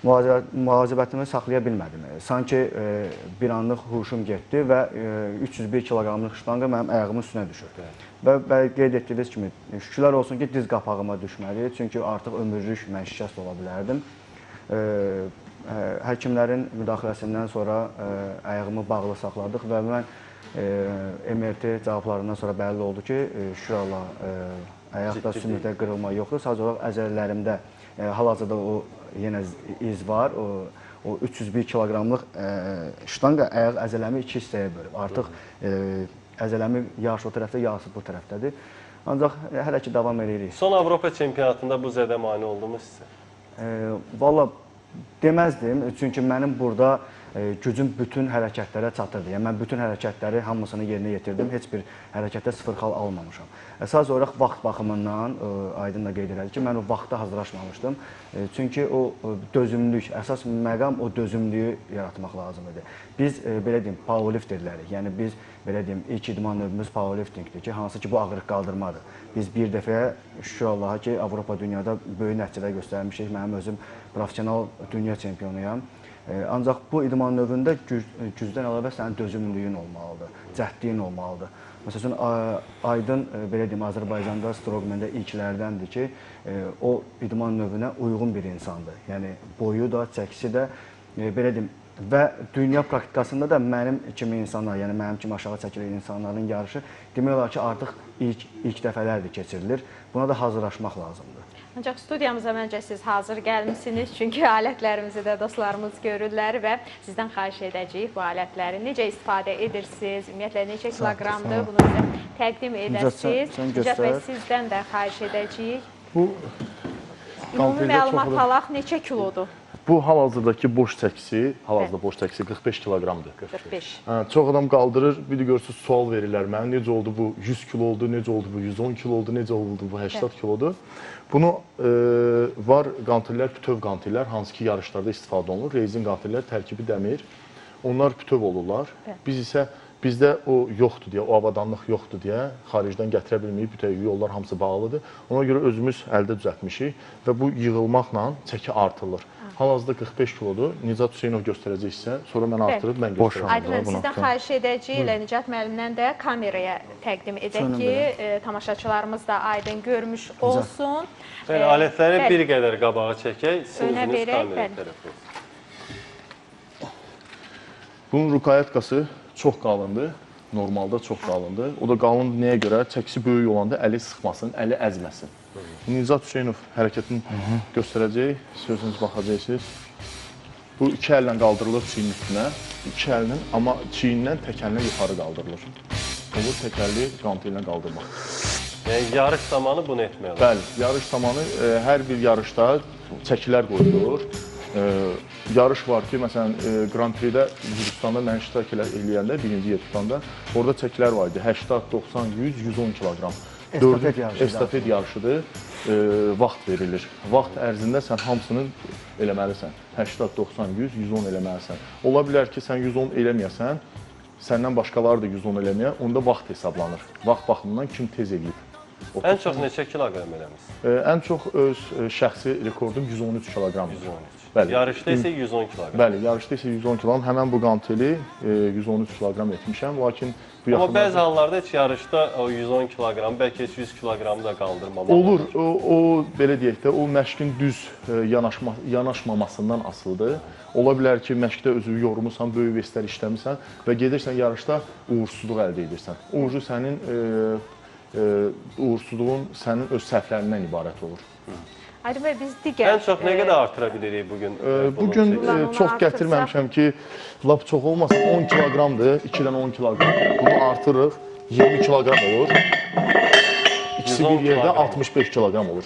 müvazinətimi saxlaya bilmədim. Sanki bir anlıq huşum getdi və 301 kiloqramlıq ştanqa mənim ayağımın üstünə düşür. Və qeyd etdiyiniz kimi, şükürlər olsun ki, diz qapağıma düşmədi. Çünki artıq ömürlük mən şikəst ola bilərdim. Həkimlərin müdaxiləsindən sonra ayağımı bağlı saxladıq və mən MRT cavablarından sonra bəlli oldu ki, şükür Allah, ayaqda sümükdə qırılma yoxdur. Sadəcə olaraq əzələlərimdə hal-hazırda o yenə iz var. O 301 kiloqramlıq ştanqa ayaq əzələmi iki hissəyə bölüb. Artıq əzələmi yarısı o tərəfdə, yarısı bu tərəfdədir. Ancaq hələ ki davam edirik. Son Avropa çempionatında bu zədə mane oldu mu sizə? Valla deməzdim, çünki mənim burada gücüm bütün hərəkətlərə çatırdı. Yəni mən bütün hərəkətləri hamısını yerinə yetirdim, heç bir hərəkətdə sıfır xal almamışam. Əsas olaraq vaxt baxımından Aydın da qeyd elədi ki, mən o vaxta hazırlaşmamışdım. Çünki o dözümlük, əsas məqam o dözümlüyü yaratmaq lazım idi. Biz belə deyim, powerlifterlərik. Yəni biz belə deyim, ilk idman növümüz powerliftingdir ki, hansı ki bu ağırlıq qaldırmadır. Biz bir dəfəyə şükür Allaha ki, Avropa dünyada böyük nəticələr göstərmişik. Mənim özüm professional dünya çempionuyam. Ancaq bu idman növündə gücdən əlavə sənin dözümlülüyün olmalıdır, cəhdliyin olmalıdır. Məsəl üçün, Aydın, belə deyim, Azərbaycanda strongmende ilklərdəndir ki, o idman növünə uyğun bir insandır. Yəni, boyu da, çəkisi də, belə deyim, və dünya praktikasında da mənim kimi insanlar, yəni mənim kimi aşağı çəkili insanların yarışı demək olar ki, artıq ilk dəfələrdir keçirilir. Buna da hazırlaşmaq lazımdır. Ancaq studiyamıza məncə siz hazır gəlmişsiniz, çünki alətlərimizi də dostlarımız görürlər və sizdən xahiş edəcəyik bu alətləri necə istifadə edirsiniz, ümumiyyətlə neçə kiloqramdır, bunu bizə təqdim edəsiniz. Nicat bəy, sizdən də xahiş edəcəyik. Bu ümumi məlumat alaq, neçə kilodur? Bu hal-hazırdakı boş çəkisi, hal-hazırda boş çəkisi 45 kiloqramdır. 45. Çox adam qaldırır, bir də görürsünüz sual verirlər mənə, necə oldu bu 100 kilo oldu, necə oldu bu 110 kilo oldu, necə oldu bu 80 kilodur. Bunu var qantillər, bütöv qantillər, hansı ki yarışlarda istifadə olunur. Rezin qantillər, tərkibi dəmir, onlar bütöv olurlar. Biz isə bizdə o yoxdur deyə, o avadanlıq yoxdur deyə xaricdən gətirə bilməyib, bütöv yollar hamısı bağlıdır. Ona görə özümüz əldə düzəltmişik və bu yığılmaqla çəki artırılır. Hal-hazırda 45 kilodur. Nicat Hüseynov göstərəcək sizə. Sonra mən artırıb mən göstərəcəm. Aydın müəllim, sizdən xahiş edəcəyik, elə Nicat müəllimdən də kameraya təqdim edək ki, tamaşaçılarımız da aydın görmüş olsun. Bəli, alətləri bir qədər qabağa çəkək, sizin üzünüz kameraya tərəf olsun. Bunun rukayatkası çox qalındır. Normalda çox qalındır. O da qalındır nəyə görə? Çəkisi böyük olanda əli sıxmasın, əli əzməsin. Nicat Hüseynov hərəkətini göstərəcək, sözünüz baxacaqsınız. Bu iki əllə qaldırılır çiyinin üstünə. İki əlinin, amma çiyindən tək əlinə yuxarı qaldırılır. Olur tək əlli qantı ilə qaldırmaq. Yəni yarış zamanı bunu etmək lazım. Bəli, yarış zamanı hər bir yarışda çəkilər qoyulur. Yarış var ki, məsələn, Grand Prix-də Gürcüstanda mən iştirak eləyəndə, birinci yer tutanda, orada çəkilər var idi. 80, 90, 100, 110 kiloqram. Estafet yarışıdır. Estafet yarışıdır. Vaxt verilir. Vaxt ərzində sən hamısını eləməlisən. 80, 90, 100, 110 eləməlisən. Ola bilər ki, sən 110 eləməyəsən, səndən başqaları da 110 eləməyə, onda vaxt hesablanır. Vaxt baxımından kim tez eləyib. Ən çox neçə kiloqram eləmisiniz? Ən çox öz şəxsi rekordum 113 kiloqramdır. 113. Bəli. Yarışda isə 110 kiloqram. Bəli, yarışda isə 110 kiloqram. Həmən bu qanteli 113 kiloqram etmişəm, lakin bu Amma yaxınlarda bəzi hallarda heç yarışda o 110 kiloqram, bəlkə heç 100 kiloqramı da qaldırmamaq olur. O belə deyək də, o məşqin düz yanaşmamasından asılıdır. Ola bilər ki, məşqdə özünü yormusan, böyük veslər işləmisən və gedirsən yarışda uğursuzluq əldə edirsən. Uğurcu sənin uğursuzluğun sənin öz səhvlərindən ibarət olur. Aydın bəy, biz digər Ən çox nə qədər artıra bilirik bu gün? Bu gün Ulan onu çox artırsa- gətirməmişəm ki, lap çox olmasın 10 kiloqramdır, 2-dən 10 kiloqram. Bunu artırırıq, 20 kiloqram olur. İkisi 110 bir yerdə kiloqram. 65 kiloqram olur.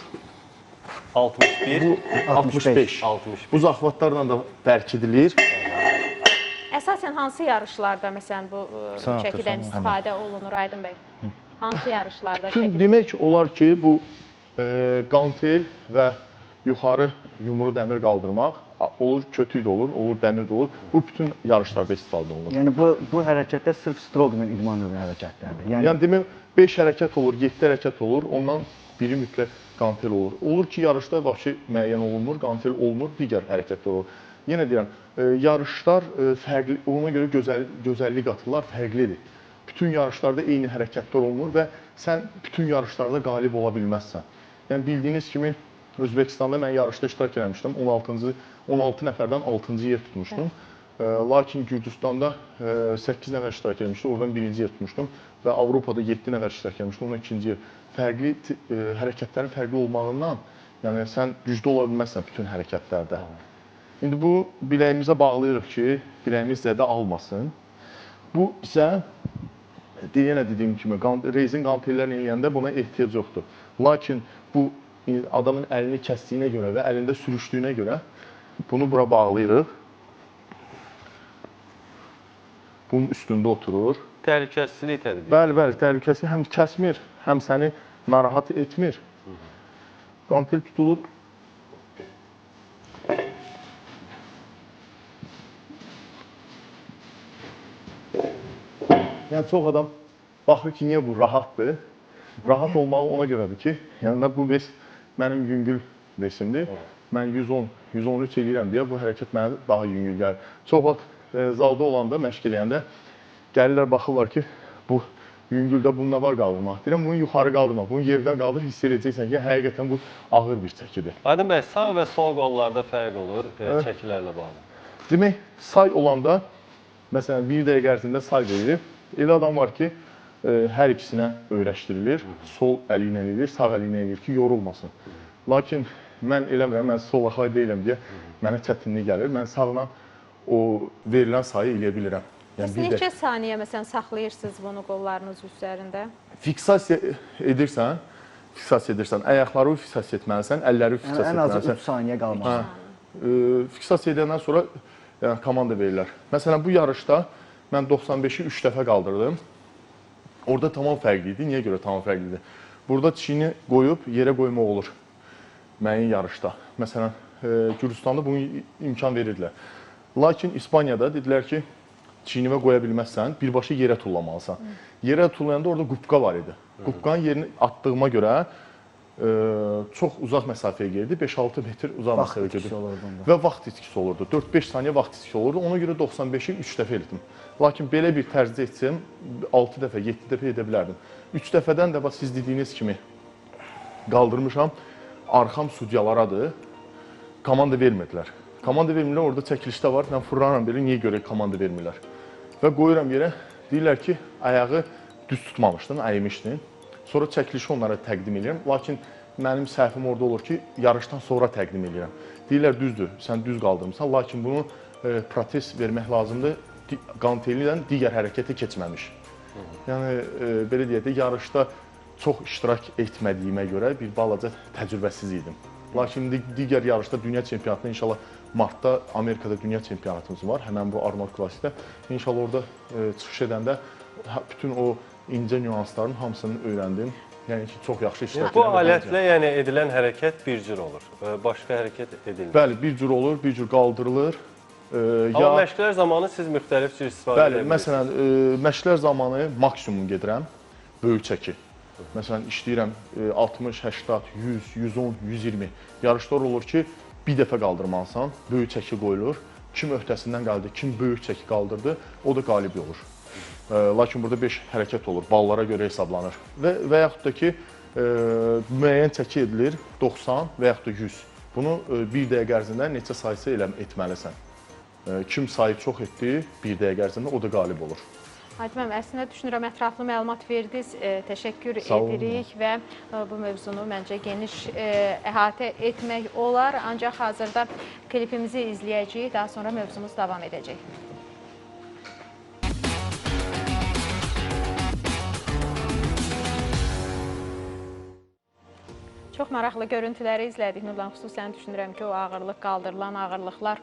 61, Bu 65. 65. Bu zaxvatlarla da bərkidilir. Əsasən hansı yarışlarda məsələn bu Sağ çəkidən ol, istifadə olunur Aydın bəy? Hansı yarışlarda Bütün çəki? demək olar ki, bu qantel və yuxarı yumru dəmir qaldırmaq olur, kötük də olur, olur dəmir də olur. Bu bütün yarışlarda istifadə olunur. Yəni bu hərəkətlər sırf strongman idman növü hərəkətlərdir. Yəni, Yəni demək 5 hərəkət olur, 7 hərəkət olur, ondan biri mütləq qantel olur. Olur ki, yarışda vəbşi müəyyən olunmur, qantel olmur, digər hərəkətlər olur. Yenə deyirəm, yarışlar fərqli, ona görə gözəllik qatırlar, fərqlidir. Bütün yarışlarda eyni hərəkətlər olmur və sən bütün yarışlarda qalib ola bilməzsən. Yəni bildiyiniz kimi Özbəkistanda mən yarışda iştirak eləmişdim. 16 nəfərdən 6-cı yer tutmuşdum. Lakin Gürcüstanda 8 nəfər iştirak etmişdi, oradan 1-ci yer tutmuşdum və Avropada 7 nəfər iştirak etmişdi, oradan 2-ci yer. Fərqli hərəkətlərin fərqli olmağından, yəni sən güclü ola bilməzsən bütün hərəkətlərdə. İndi bu biləyimizə bağlayırıq ki, biləyimiz zədə almasın. Bu isə yenə dediyim kimi rezin qantellərlə eləyəndə buna ehtiyac yoxdur. Lakin bu adamın əlini kəsdiyinə görə və əlində sürüşdüyünə görə bunu bura bağlayırıq. Bunun üstündə oturur. Təhlükəsizlik tədbiri. Bəli, bəli, təhlükəsi həm kəsmir, həm səni narahat etmir. Qantel tutulur. Yəni çox adam baxır ki, niyə bu rahatdır? Rahat olmağı ona görədir ki, yəni bu ves mənim yüngül vesimdir. Mən 110, 113 eləyirəm deyə bu hərəkət mənə daha yüngül gəlir. Çox vaxt zalda olanda, məşq eləyəndə gəlirlər, baxırlar ki, bu yüngüldə bunun nə var qaldırmaq. Deyirəm, bunu yuxarı qaldırmaq, bunu yerdən qaldır, hiss edəcəksən ki, həqiqətən bu ağır bir çəkidir. Aydın bəy, sağ və sol qollarda fərq olur çəkilərlə bağlı. Demək, say olanda, məsələn, bir dəqiqə ərzində say verilir. Elə adam var ki, hər ikisinə öyrəşdirilir. Sol əli ilə eləyir, sağ əli ilə eləyir ki, yorulmasın. Lakin mən eləmirəm, mən solaxay deyiləm deyə mənə çətinlik gəlir. Mən sağla o verilən sayı eləyə bilirəm. Yəni Siz neçə saniyə məsələn saxlayırsınız bunu qollarınız üzərində? Fiksasiya edirsən, ayaqları fiksasiya etməlisən, əlləri fiksasiya ən azı etməlisən. 3 saniyə qalmalı. Fiksasiya edəndən sonra yəni, komanda verirlər. Məsələn, bu yarışda mən 95-i 3 dəfə qaldırdım. Orada tamam fərqli idi. Niyə görə tamam fərqli idi? Burada çiyini qoyub yerə qoymaq olur müəyyən yarışda. Məsələn, Gürcüstanda bunu imkan verirdilər. Lakin İspaniyada dedilər ki, çiynivə qoya bilməzsən, birbaşa yerə tullamalısan. Yerə tullayanda orada qupqa var idi. Qupqanın yerini atdığıma görə çox uzaq məsafəyə girdi, 5-6 metr uzaq məsafəyə girdi. Və vaxt itkisi olurdu. 4-5 saniyə vaxt itkisi olurdu. Ona görə 95-i 3 dəfə elədim. Lakin belə bir tərzdə etsəm 6 dəfə, 7 dəfə edə bilərdim. 3 dəfədən də bax siz dediyiniz kimi qaldırmışam. Arxam sudyalarıdır. Komanda vermirdilər. Komanda vermirlər, orada çəkilişdə var. Mən fırlanıram belə, niyə görə komanda vermirlər? Və qoyuram yerə, deyirlər ki, ayağı düz tutmamışdın, əymişdin. Sonra çəkilişi onlara təqdim edirəm. Lakin mənim səhvim orada olur ki, yarışdan sonra təqdim edirəm. Deyirlər, düzdür, sən düz qaldırmısan, lakin bunu protest vermək lazımdır. Qanteli ilə digər hərəkətə keçməmiş. Yəni, belə deyək də, yarışda çox iştirak etmədiyimə görə bir balaca təcrübəsiz idim. Lakin indi digər yarışda dünya çempionatında inşallah martda Amerikada dünya çempionatımız var. Həmən bu Arnold Classicdə. İnşallah orada çıxış edəndə bütün o incə nüansların hamısını öyrəndim. Yəni ki, çox yaxşı iştirak Bu edirəm və alətlə yəni edilən hərəkət bir cür olur. Başqa hərəkət edilmir. Bəli, bir cür olur, bir cür qaldırılır. Amma məşqlər zamanı siz müxtəlif cür istifadə edə Bəli, bilirsiniz. məsələn, məşqlər zamanı maksimum gedirəm, böyük çəki. Məsələn, işləyirəm 60, 80, 100, 110, 120. Yarışlar olur ki, bir dəfə qaldırmalısan, böyük çəki qoyulur. Kim öhdəsindən gəldi, kim böyük çəki qaldırdı, o da qalib olur. Lakin burada 5 hərəkət olur, ballara görə hesablanır. Və yaxud da ki, müəyyən çəki edilir, 90 və yaxud da 100. Bunu bir dəqiqə ərzində neçə sayısı etməlisən. Kim sayı çox etdi bir dəqiqə ərzində, o da qalib olur. Aydın müəllim, əslində düşünürəm ətraflı məlumat verdiniz. Təşəkkür edirik və bu mövzunu məncə geniş əhatə etmək olar. Ancaq hazırda klipimizi izləyəcəyik, daha sonra mövzumuz davam edəcək. Çox maraqlı görüntüləri izlədik Nurlan. Xüsusən düşünürəm ki, o ağırlıq, qaldırılan ağırlıqlar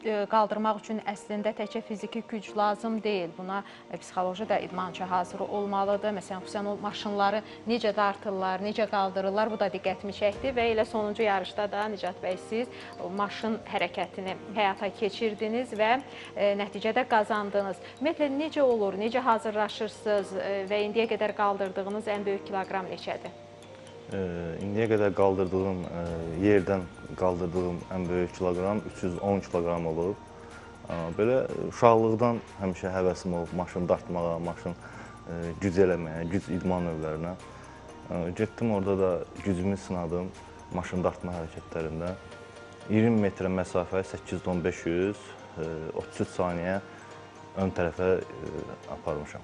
qaldırmaq üçün əslində təkcə fiziki güc lazım deyil. Buna psixoloji də idmançı hazır olmalıdır. Məsələn, xüsusən o maşınları necə dartırlar, necə qaldırırlar, bu da diqqətimi çəkdi və elə sonuncu yarışda da Nicat bəy siz o maşın hərəkətini həyata keçirdiniz və nəticədə qazandınız. Ümumiyyətlə, necə olur, necə hazırlaşırsınız və indiyə qədər qaldırdığınız ən böyük kiloqram neçədir? İndiyə qədər qaldırdığım, yerdən qaldırdığım ən böyük kiloqram 310 kiloqram olub. Belə uşaqlıqdan həmişə həvəsim olub maşın dartmağa, maşın güc eləməyə, güc idman növlərinə. Getdim orada da gücümü sınadım maşın dartma hərəkətlərində. 20 metrə məsafə 8,500, 33 saniyə ön tərəfə aparmışam.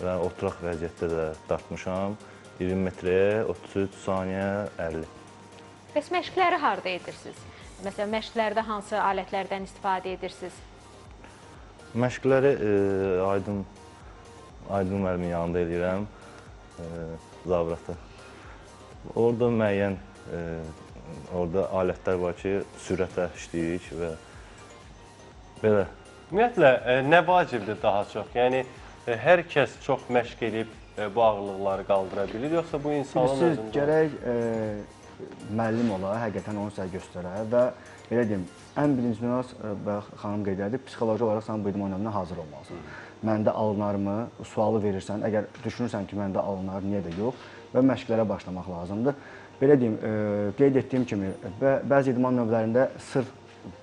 Və oturaq vəziyyətdə də dartmışam. 20 metrəyə 33 saniyə 50. Bəs məşqləri harda edirsiniz? Məsələn, məşqlərdə hansı alətlərdən istifadə edirsiniz? Məşqləri Aydın müəllimin yanında edirəm, Zavratda. Orada müəyyən orada alətlər var ki, sürətə işləyirik və belə. Ümumiyyətlə, nə vacibdir daha çox? Yəni, hər kəs çox məşq edib bu ağırlıqları qaldıra bilir, yoxsa bu insanın Siz özündə? Gərək müəllim ola, həqiqətən onu sizə göstərə və belə deyim, ən birinci nüans, xanım qeyd elədi, psixoloji olaraq sən bu idman növünə hazır olmalısan. Məndə alınarmı, sualı verirsən, əgər düşünürsən ki, məndə alınar, niyə də yox və məşqlərə başlamaq lazımdır. Belə deyim, qeyd etdiyim kimi, bəzi idman növlərində sırf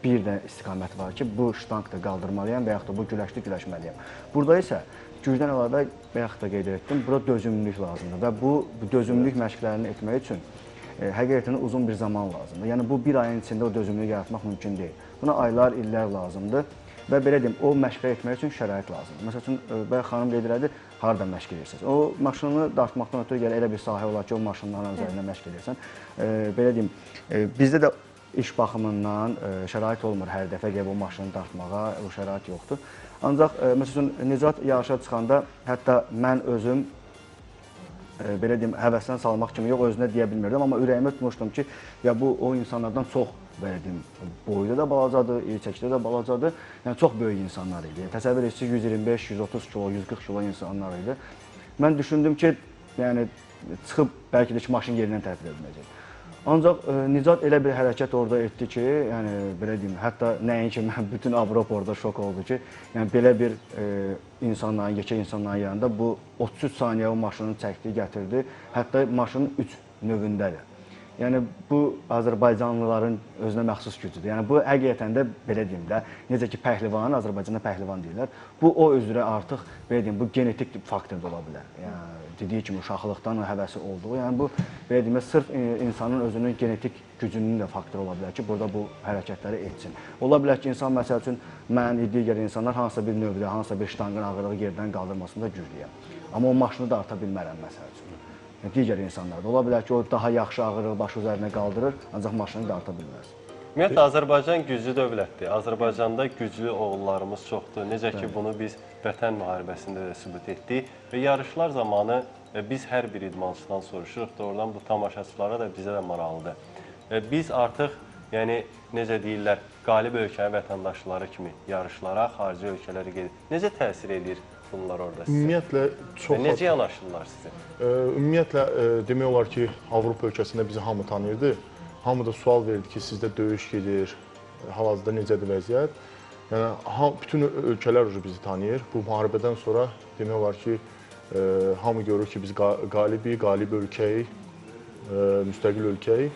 bir də istiqamət var ki, bu ştanqda qaldırmalıyam və yaxud da bu güləşdə güləşməliyəm. Burada isə gücdən əlavə, bayaq da qeyd etdim, burada dözümlülük lazımdır və bu dözümlülük məşqlərini etmək üçün həqiqətən uzun bir zaman lazımdır. Yəni bu bir ayın içində o dözümlülük yaratmaq mümkün deyil. Buna aylar, illər lazımdır və belə deyim, o məşqləri etmək üçün şərait lazımdır. Məsəl üçün, bayaq xanım qeyd elədi, harada məşq edirsiniz? O maşını dartmaqdan ötürü gəlir, elə bir sahə olar ki, o maşınların üzərində məşq edirsən. Belə deyim, bizdə də iş baxımından şərait olmur hər dəfə gəlib o maşını dartmağa, o şərait yoxdur. Ancaq, məsəl üçün, Nicat yarışa çıxanda, hətta mən özüm, belə deyim, həvəsdən salmaq kimi yox, özünə deyə bilmirdim, amma ürəyimə tutmuşdum ki, ya bu o insanlardan çox, belə deyim, boyda da balacadır, iri çəkidə də balacadır, yəni çox böyük insanlar idi. Təsəvvür edirsiniz, 125, 130 kilo, 140 kilo insanlar idi. Mən düşündüm ki, yəni çıxıb bəlkə də ki, maşın yerindən tərəf edə bilməyəcək. Ancaq Nicat elə bir hərəkət orada etdi ki, yəni belə deyim, hətta nəinki mən, bütün Avropa orada şok oldu ki, yəni belə bir insanların, yekə insanların yanında bu 33 saniyə o maşını çəkdi, gətirdi, hətta maşının 3 növündədir. Yəni bu Azərbaycanlıların özünə məxsus gücüdür. Yəni bu həqiqətən də belə deyim də, necə ki pəhlivan, Azərbaycanda pəhlivan deyirlər. Bu o üzrə artıq belə deyim, bu genetik faktor da ola bilər. Yəni dediyi kimi uşaqlıqdan o həvəsi olduğu, yəni bu belə deyim də sırf insanın özünün genetik gücünün də faktoru ola bilər ki, burada bu hərəkətləri etsin. Ola bilər ki, insan məsəl üçün mən, digər insanlar hansısa bir növdə, hansısa bir ştanqın ağırlığı yerdən qaldırmasında güclüyəm. Amma o maşını da arta bilmərəm məsəl üçün. Digər insanlar da ola bilər ki, o daha yaxşı ağırlığı başı üzərinə qaldırır, ancaq maşını da arta bilməz. Ümumiyyətlə, Azərbaycan güclü dövlətdir. Azərbaycanda güclü oğullarımız çoxdur. Necə ki, bunu biz Vətən müharibəsində də sübut etdik və yarışlar zamanı biz hər bir idmançıdan soruşuruq, doğrudan bu tamaşaçılara da bizə də maraqlıdır. Biz artıq, yəni necə deyirlər, qalib ölkənin vətəndaşları kimi yarışlara, xarici ölkələrə gedir. Necə təsir edir bunlar orada sizə? Ümumiyyətlə, çox... Necə yanaşırlar sizə? Ümumiyyətlə, demək olar ki, Avropa ölkəsində bizi hamı tanıyırdı. Hamı da sual verirdi ki, sizdə döyüş gedir, hal-hazırda necədir vəziyyət? Yəni, bütün ölkələr bizi tanıyır. Bu müharibədən sonra demək olar ki, Hamı görür ki, biz qalibik, qalib ölkəyik, müstəqil ölkəyik.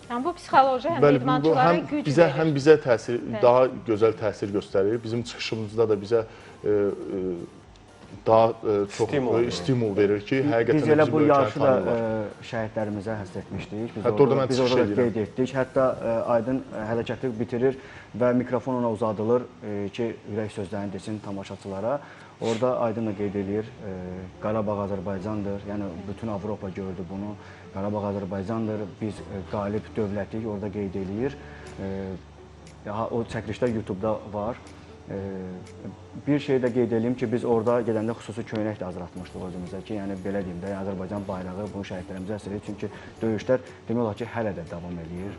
Yəni bu psixoloji həm Bəli, bu idmançılara həm güc bizə verir. Həm bizə təsir, daha gözəl təsir göstərir. Bizim çıxışımızda da bizə daha çox stimul verir ki, həqiqətən biz elə bizim bu yarışı da şəhidlərimizə həsr etmişdik. Biz Hətta orada mən biz çıxış orada da edirəm. qeyd etdik. Hətta Aydın hərəkəti bitirir və mikrofon ona uzadılır ki, ürək sözlərini desin tamaşaçılara. Orada Aydın da qeyd eləyir, Qarabağ Azərbaycandır. Yəni bütün Avropa gördü bunu. Qarabağ Azərbaycandır. Biz qalib dövlətik, orada qeyd eləyir. O çəkilişlər YouTube-da var. Bir şey də qeyd eləyim ki, biz orada gedəndə xüsusi köynək də hazırlatmışdıq özümüzə ki, yəni belə deyim də, yəni Azərbaycan bayrağı bunu şəhidlərimizə həsr edir. Çünki döyüşlər demək olar ki, hələ də davam eləyir.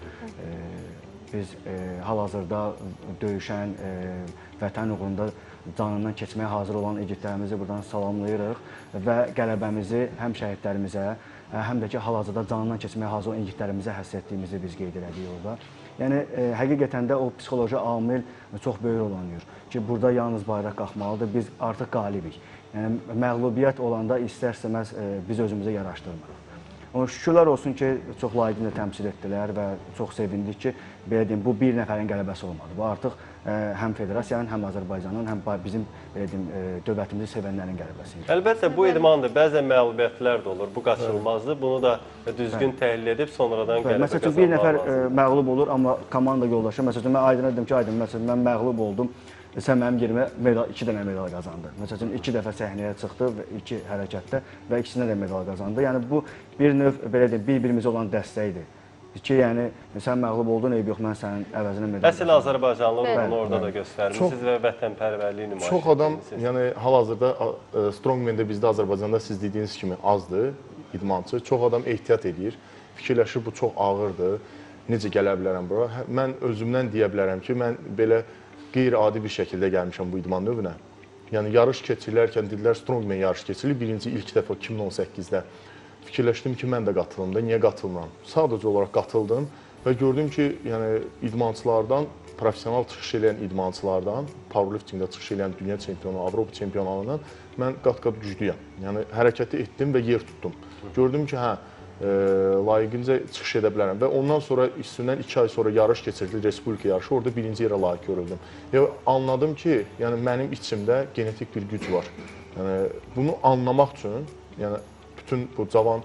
Biz hal-hazırda döyüşən, vətən uğrunda canından keçməyə hazır olan igidlərimizi buradan salamlayırıq və qələbəmizi həm şəhidlərimizə, həm də ki, hal-hazırda canından keçməyə hazır olan igidlərimizə həsr etdiyimizi biz qeyd elədik orada. Yəni, həqiqətən də o psixoloji amil çox böyük rol oynayır ki, burada yalnız bayraq qalxmalıdır, biz artıq qalibik. Yəni, məğlubiyyət olanda istər-istəməz biz özümüzə yaraşdırmırıq. Amma şükürlər olsun ki, çox layiqincə təmsil etdilər və çox sevindik ki, belə deyim, bu bir nəfərin qələbəsi olmadı. Bu artıq həm federasiyanın, həm Azərbaycanın, həm bizim belə deyim, dövlətimizi sevənlərin qələbəsi idi. Əlbəttə bu idmandır. Bəzən məğlubiyyətlər də olur. Bu qaçılmazdır. Bunu da düzgün təhlil edib sonradan qələbə Məsəl üçün, bir qazanmaq nəfər lazımdır. məğlub olur, amma komanda yoldaşı, məsəl üçün, mən Aydına dedim ki, Aydın, məsəl üçün, mən məğlub oldum. Sən mənim yerimə medal, 2 dənə medal qazandı. Məsəl üçün, 2 dəfə səhnəyə çıxdı və 2 hərəkətdə və ikisinə də medal qazandı. Yəni bu bir növ belə deyim, bir-birimizə olan dəstəkdir. Ki, yəni sən məğlub oldun, eyb yox, mən sənin əvəzinə medal Əsl Azərbaycanlı ruhunu orada da göstərmişsiniz və vətənpərvərliyi nümayiş Çox adam, etdirmisiniz. yəni hal-hazırda strongman-də bizdə Azərbaycanda siz dediyiniz kimi azdır idmançı. Çox adam ehtiyat edir. Fikirləşir bu çox ağırdır. Necə gələ bilərəm bura? Mən özümdən deyə bilərəm ki, mən belə qeyri-adi bir şəkildə gəlmişəm bu idman növünə. Yəni yarış keçirilərkən dedilər strongman yarışı keçirilir. Birinci ilk dəfə 2018-də fikirləşdim ki, mən də qatılım da, niyə qatılmıram? Sadəcə olaraq qatıldım və gördüm ki, yəni idmançılardan, professional çıxış eləyən idmançılardan, powerliftingdə çıxış eləyən dünya çempionu, Avropa çempionlarından mən qat-qat güclüyəm. Yəni hərəkəti etdim və yer tutdum. Gördüm ki, hə, layiqincə çıxış edə bilərəm və ondan sonra üstündən 2 ay sonra yarış keçirildi, respublika yarışı, orada birinci yerə layiq görüldüm. Yəni anladım ki, yəni mənim içimdə genetik bir güc var. Yəni bunu anlamaq üçün, yəni bütün bu cavan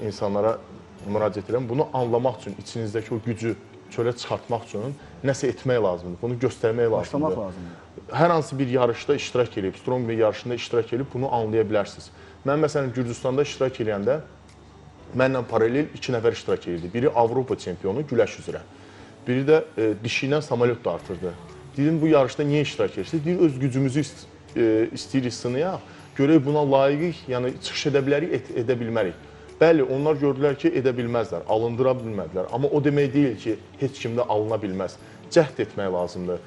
insanlara müraciət edirəm. Bunu anlamaq üçün, içinizdəki o gücü çölə çıxartmaq üçün nəsə etmək lazımdır. Bunu göstərmək lazımdır. Başlamaq lazımdır. Hər hansı bir yarışda iştirak edib, strongman yarışında iştirak edib bunu anlaya bilərsiniz. Mən məsələn Gürcüstanda iştirak edəndə mənlə paralel 2 nəfər iştirak edirdi. Biri Avropa çempionu güləş üzrə. Biri də dişi ilə samolyot da artırdı. Dedim bu yarışda niyə iştirak edirsiniz? Deyir öz gücümüzü istəyirik sınayaq. Görək buna layiqik, yəni çıxış edə bilərik, edə bilmərik. Bəli, onlar gördülər ki, edə bilməzlər, alındıra bilmədilər. Amma o demək deyil ki, heç kim də alına bilməz. Cəhd etmək lazımdır.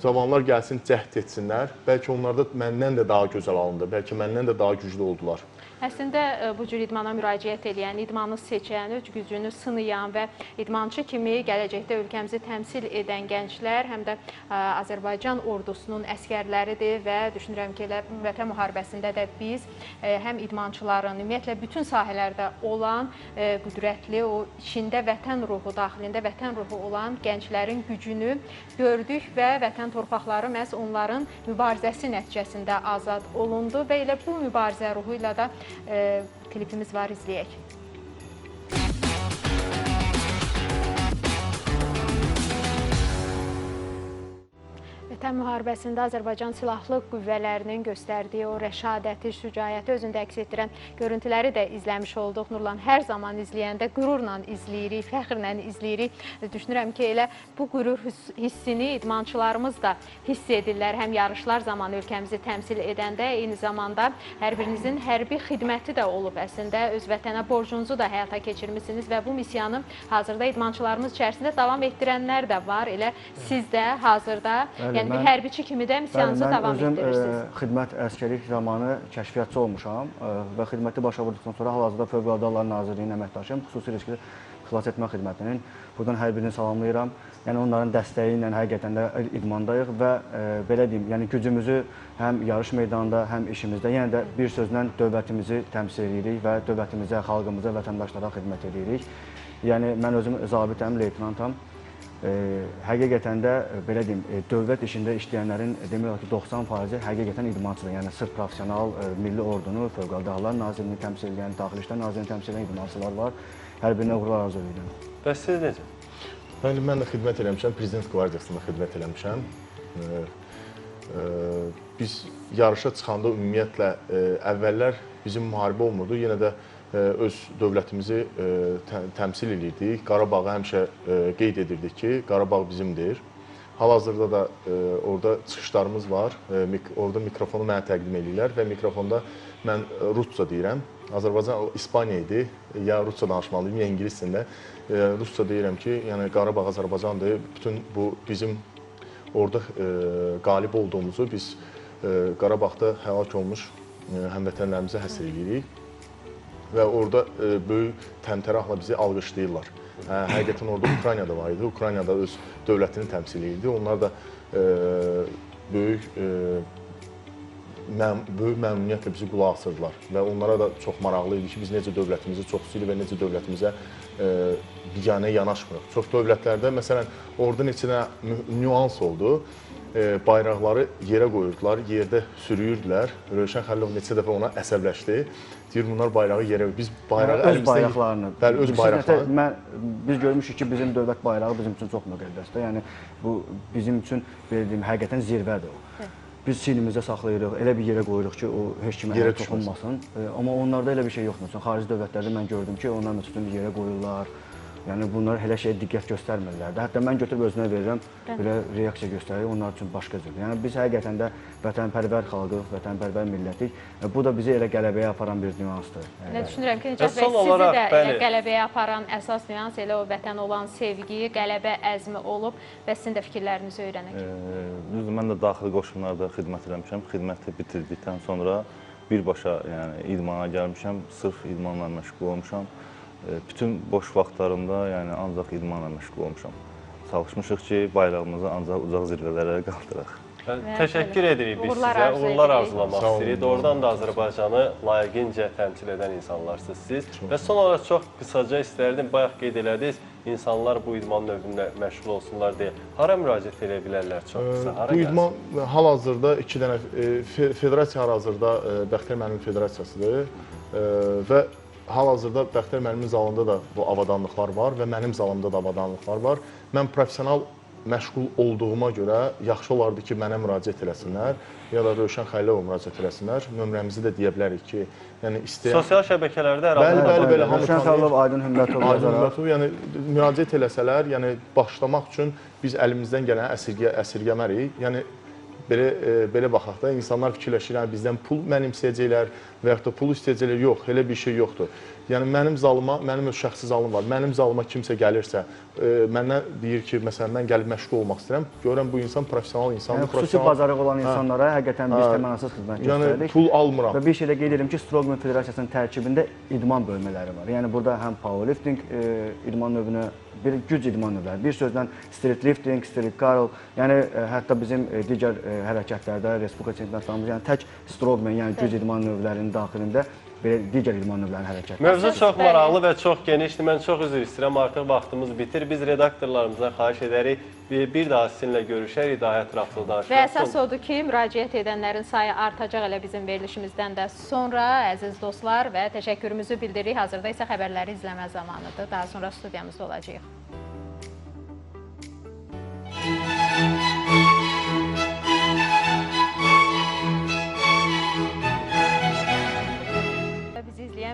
Cavanlar gəlsin, cəhd etsinlər. Bəlkə onlar da məndən də daha gözəl alındı, bəlkə məndən də daha güclü oldular. Əslində bu cür idmana müraciət eləyən, idmanı seçən, öz gücünü sınayan və idmançı kimi gələcəkdə ölkəmizi təmsil edən gənclər həm də Azərbaycan ordusunun əsgərləridir və düşünürəm ki, elə Vətən müharibəsində də biz həm idmançıların, ümumiyyətlə bütün sahələrdə olan qüdrətli, o içində vətən ruhu, daxilində vətən ruhu olan gənclərin gücünü gördük və vətən torpaqları məhz onların mübarizəsi nəticəsində azad olundu və elə bu mübarizə ruhu ilə də klipimiz var, izləyək. Vətən müharibəsində Azərbaycan Silahlı Qüvvələrinin göstərdiyi o rəşadəti, şücaəti özündə əks etdirən görüntüləri də izləmiş olduq. Nurlan, hər zaman izləyəndə qürurla izləyirik, fəxrlə izləyirik. Düşünürəm ki, elə bu qürur hissini idmançılarımız da hiss edirlər. Həm yarışlar zamanı ölkəmizi təmsil edəndə, eyni zamanda hər birinizin hərbi xidməti də olub. Əslində, öz vətənə borcunuzu da həyata keçirmişsiniz və bu missiyanı hazırda idmançılarımız içərisində davam etdirənlər də var. Elə siz də hazırda, Bəli, yəni Bir hərbiçi kimi də missiyanızı davam özüm etdirirsiniz. Xidmət əsgərlik zamanı kəşfiyyatçı olmuşam və xidməti başa vurduqdan sonra hal-hazırda Fövqəladə Hallar Nazirliyinin əməkdaşıyam. Xüsusi riskli xilas etmə xidmətinin. Buradan hər birini salamlayıram. Yəni onların dəstəyi ilə həqiqətən də idmandayıq və belə deyim, yəni gücümüzü həm yarış meydanında, həm işimizdə, yenə də bir sözlə dövlətimizi təmsil edirik və dövlətimizə, xalqımıza, vətəndaşlara xidmət edirik. Yəni mən özüm zabitəm, leytenantam. Həqiqətən də belə deyim, dövlət işində işləyənlərin demək olar ki, 90% həqiqətən idmançıdır. Yəni sırf professional milli ordunu, Fövqəladə Hallar Nazirliyini təmsil edən, Daxili İşlər Nazirliyini təmsil edən idmançılar var. Hər birinə uğurlar arzu edirəm. Bəs siz necə? Bəli, mən də xidmət eləmişəm, Prezident Qvardiyasında xidmət eləmişəm. Biz yarışa çıxanda ümumiyyətlə əvvəllər bizim müharibə olmurdu, yenə də öz dövlətimizi təmsil eləyirdik. Qarabağı həmişə qeyd edirdik ki, Qarabağ bizimdir. Hal-hazırda da orada çıxışlarımız var. Orada mikrofonu mənə təqdim eləyirlər və mikrofonda mən rusca deyirəm. Azərbaycan İspaniya idi. Ya rusca danışmalıyım, ya ingilis dilində. Rusca deyirəm ki, yəni Qarabağ Azərbaycandır. Bütün bu bizim orada qalib olduğumuzu biz Qarabağda həlak olmuş həmvətənlərimizə həsr eləyirik. Və orada böyük təmtəraqla bizi alqışlayırlar. Həqiqətən orada Ukrayna da var idi. Ukrayna da öz dövlətini təmsil edirdi. Onlar da böyük məmnuniyyətlə bizi qulaq asırdılar. Və onlara da çox maraqlı idi ki, biz necə dövlətimizi çox istəyirik və necə dövlətimizə biganə yanaşmırıq. Çox dövlətlərdə, məsələn, orada neçə dənə nüans oldu. Bayraqları yerə qoyurdular, yerdə sürüyürdülər. Rövşən Xəlilov neçə dəfə ona əsəbləşdi. Deyir, bunlar bayrağı yerə, biz bayrağı yəni, öz bayraqlarını. Bəli, öz bayraqlarını. Biz görmüşük ki, bizim dövlət bayrağı bizim üçün çox müqəddəsdir. Yəni, bu bizim üçün, belə deyim, həqiqətən zirvədir o. Biz çiynimizdə saxlayırıq, elə bir yerə qoyuruq ki, o heç kimə yerə toxunmasın. Amma onlarda elə bir şey yoxdur. Məsələn, xarici dövlətlərdə mən gördüm ki, onlar məsələn yerə qoyurlar. Yəni bunlar elə şeyə diqqət göstərmirlər də. Hətta mən götürüb özünə verirəm, belə reaksiya göstərir, onlar üçün başqa cür. Yəni biz həqiqətən də vətənpərvər xalqıq, vətənpərvər millətik. Bu da bizi elə qələbəyə aparan bir nüansdır. Elə düşünürəm ki, Nicat bəy, sizi də elə qələbəyə aparan əsas nüans elə o vətən olan sevgi, qələbə əzmi olub və sizin də fikirlərinizi öyrənək. Düzdür, mən də daxili qoşunlarda xidmət eləmişəm. Xidməti bitirdikdən sonra birbaşa yəni idmana gəlmişəm, sırf idmanla məşğul olmuşam. Bütün boş vaxtlarımda yəni ancaq idmanla məşğul olmuşam. Çalışmışıq ki, bayrağımızı ancaq ucaq zirvələrə qaldıraq. Təşəkkür edirik biz sizə, uğurlar arzulamaq istəyirik. Doğrudan da Azərbaycanı layiqincə təmsil edən insanlarsınız siz. Və son olaraq çox qısaca istərdim, bayaq qeyd elədiniz, insanlar bu idman növünlə məşğul olsunlar deyə. Hara müraciət edə bilərlər çox qısa? Bu idman hal-hazırda iki dənə federasiya hal-hazırda Bəxtiyar müəllim federasiyasıdır və hal-hazırda Bəxtiyar müəllimin zalında da bu avadanlıqlar var və mənim zalımda da avadanlıqlar var. Mən professional məşğul olduğuma görə yaxşı olardı ki, mənə müraciət eləsinlər ya da Rövşən Xəlilova müraciət eləsinlər. Nömrəmizi də deyə bilərik ki, yəni istəyən... Sosial şəbəkələrdə hər Bəli, bəli, bəli, hamı Rövşən Xəlilov, Aydın Hümmətov, Aydın Hümmətov, yəni müraciət eləsələr, yəni başlamaq üçün biz əlimizdən gələni əsirgəmərik. Yəni belə baxaq da, insanlar fikirləşir, yəni bizdən pul mənimsəyəcəklər və yaxud da pul istəyəcəklər. Yox, elə bir şey yoxdur. Yəni mənim zalıma, mənim öz şəxsi zalım var. Mənim zalıma kimsə gəlirsə, məndən deyir ki, məsələn, mən gəlib məşğul olmaq istəyirəm. Görürəm bu insan professional insandır. Yəni, xüsusi bacarığı olan insanlara həqiqətən biz təmənnasız xidmət göstəririk. Yəni pul almıram. Və bir şey də qeyd edirəm ki, Strongman Federasiyasının tərkibində idman bölmələri var. Yəni burada həm powerlifting idman növünə, bir güc idman növləri, bir sözlə street lifting, street curl, yəni hətta bizim digər hərəkətlərdə, respublika çempionatlarımız, yəni tək strongman, yəni güc idman növlərinin daxilində belə digər idman növlərinin hərəkətləri. Mövzu çox maraqlı və çox genişdir. Mən çox üzr istəyirəm, artıq vaxtımız bitir. Biz redaktorlarımıza xahiş edərik, bir daha sizinlə görüşərik, daha ətraflı danışmaq. Və əsas odur ki, müraciət edənlərin sayı artacaq elə bizim verilişimizdən də sonra, əziz dostlar, və təşəkkürümüzü bildiririk. Hazırda isə xəbərləri izləmə zamanıdır. Daha sonra studiyamızda olacağıq.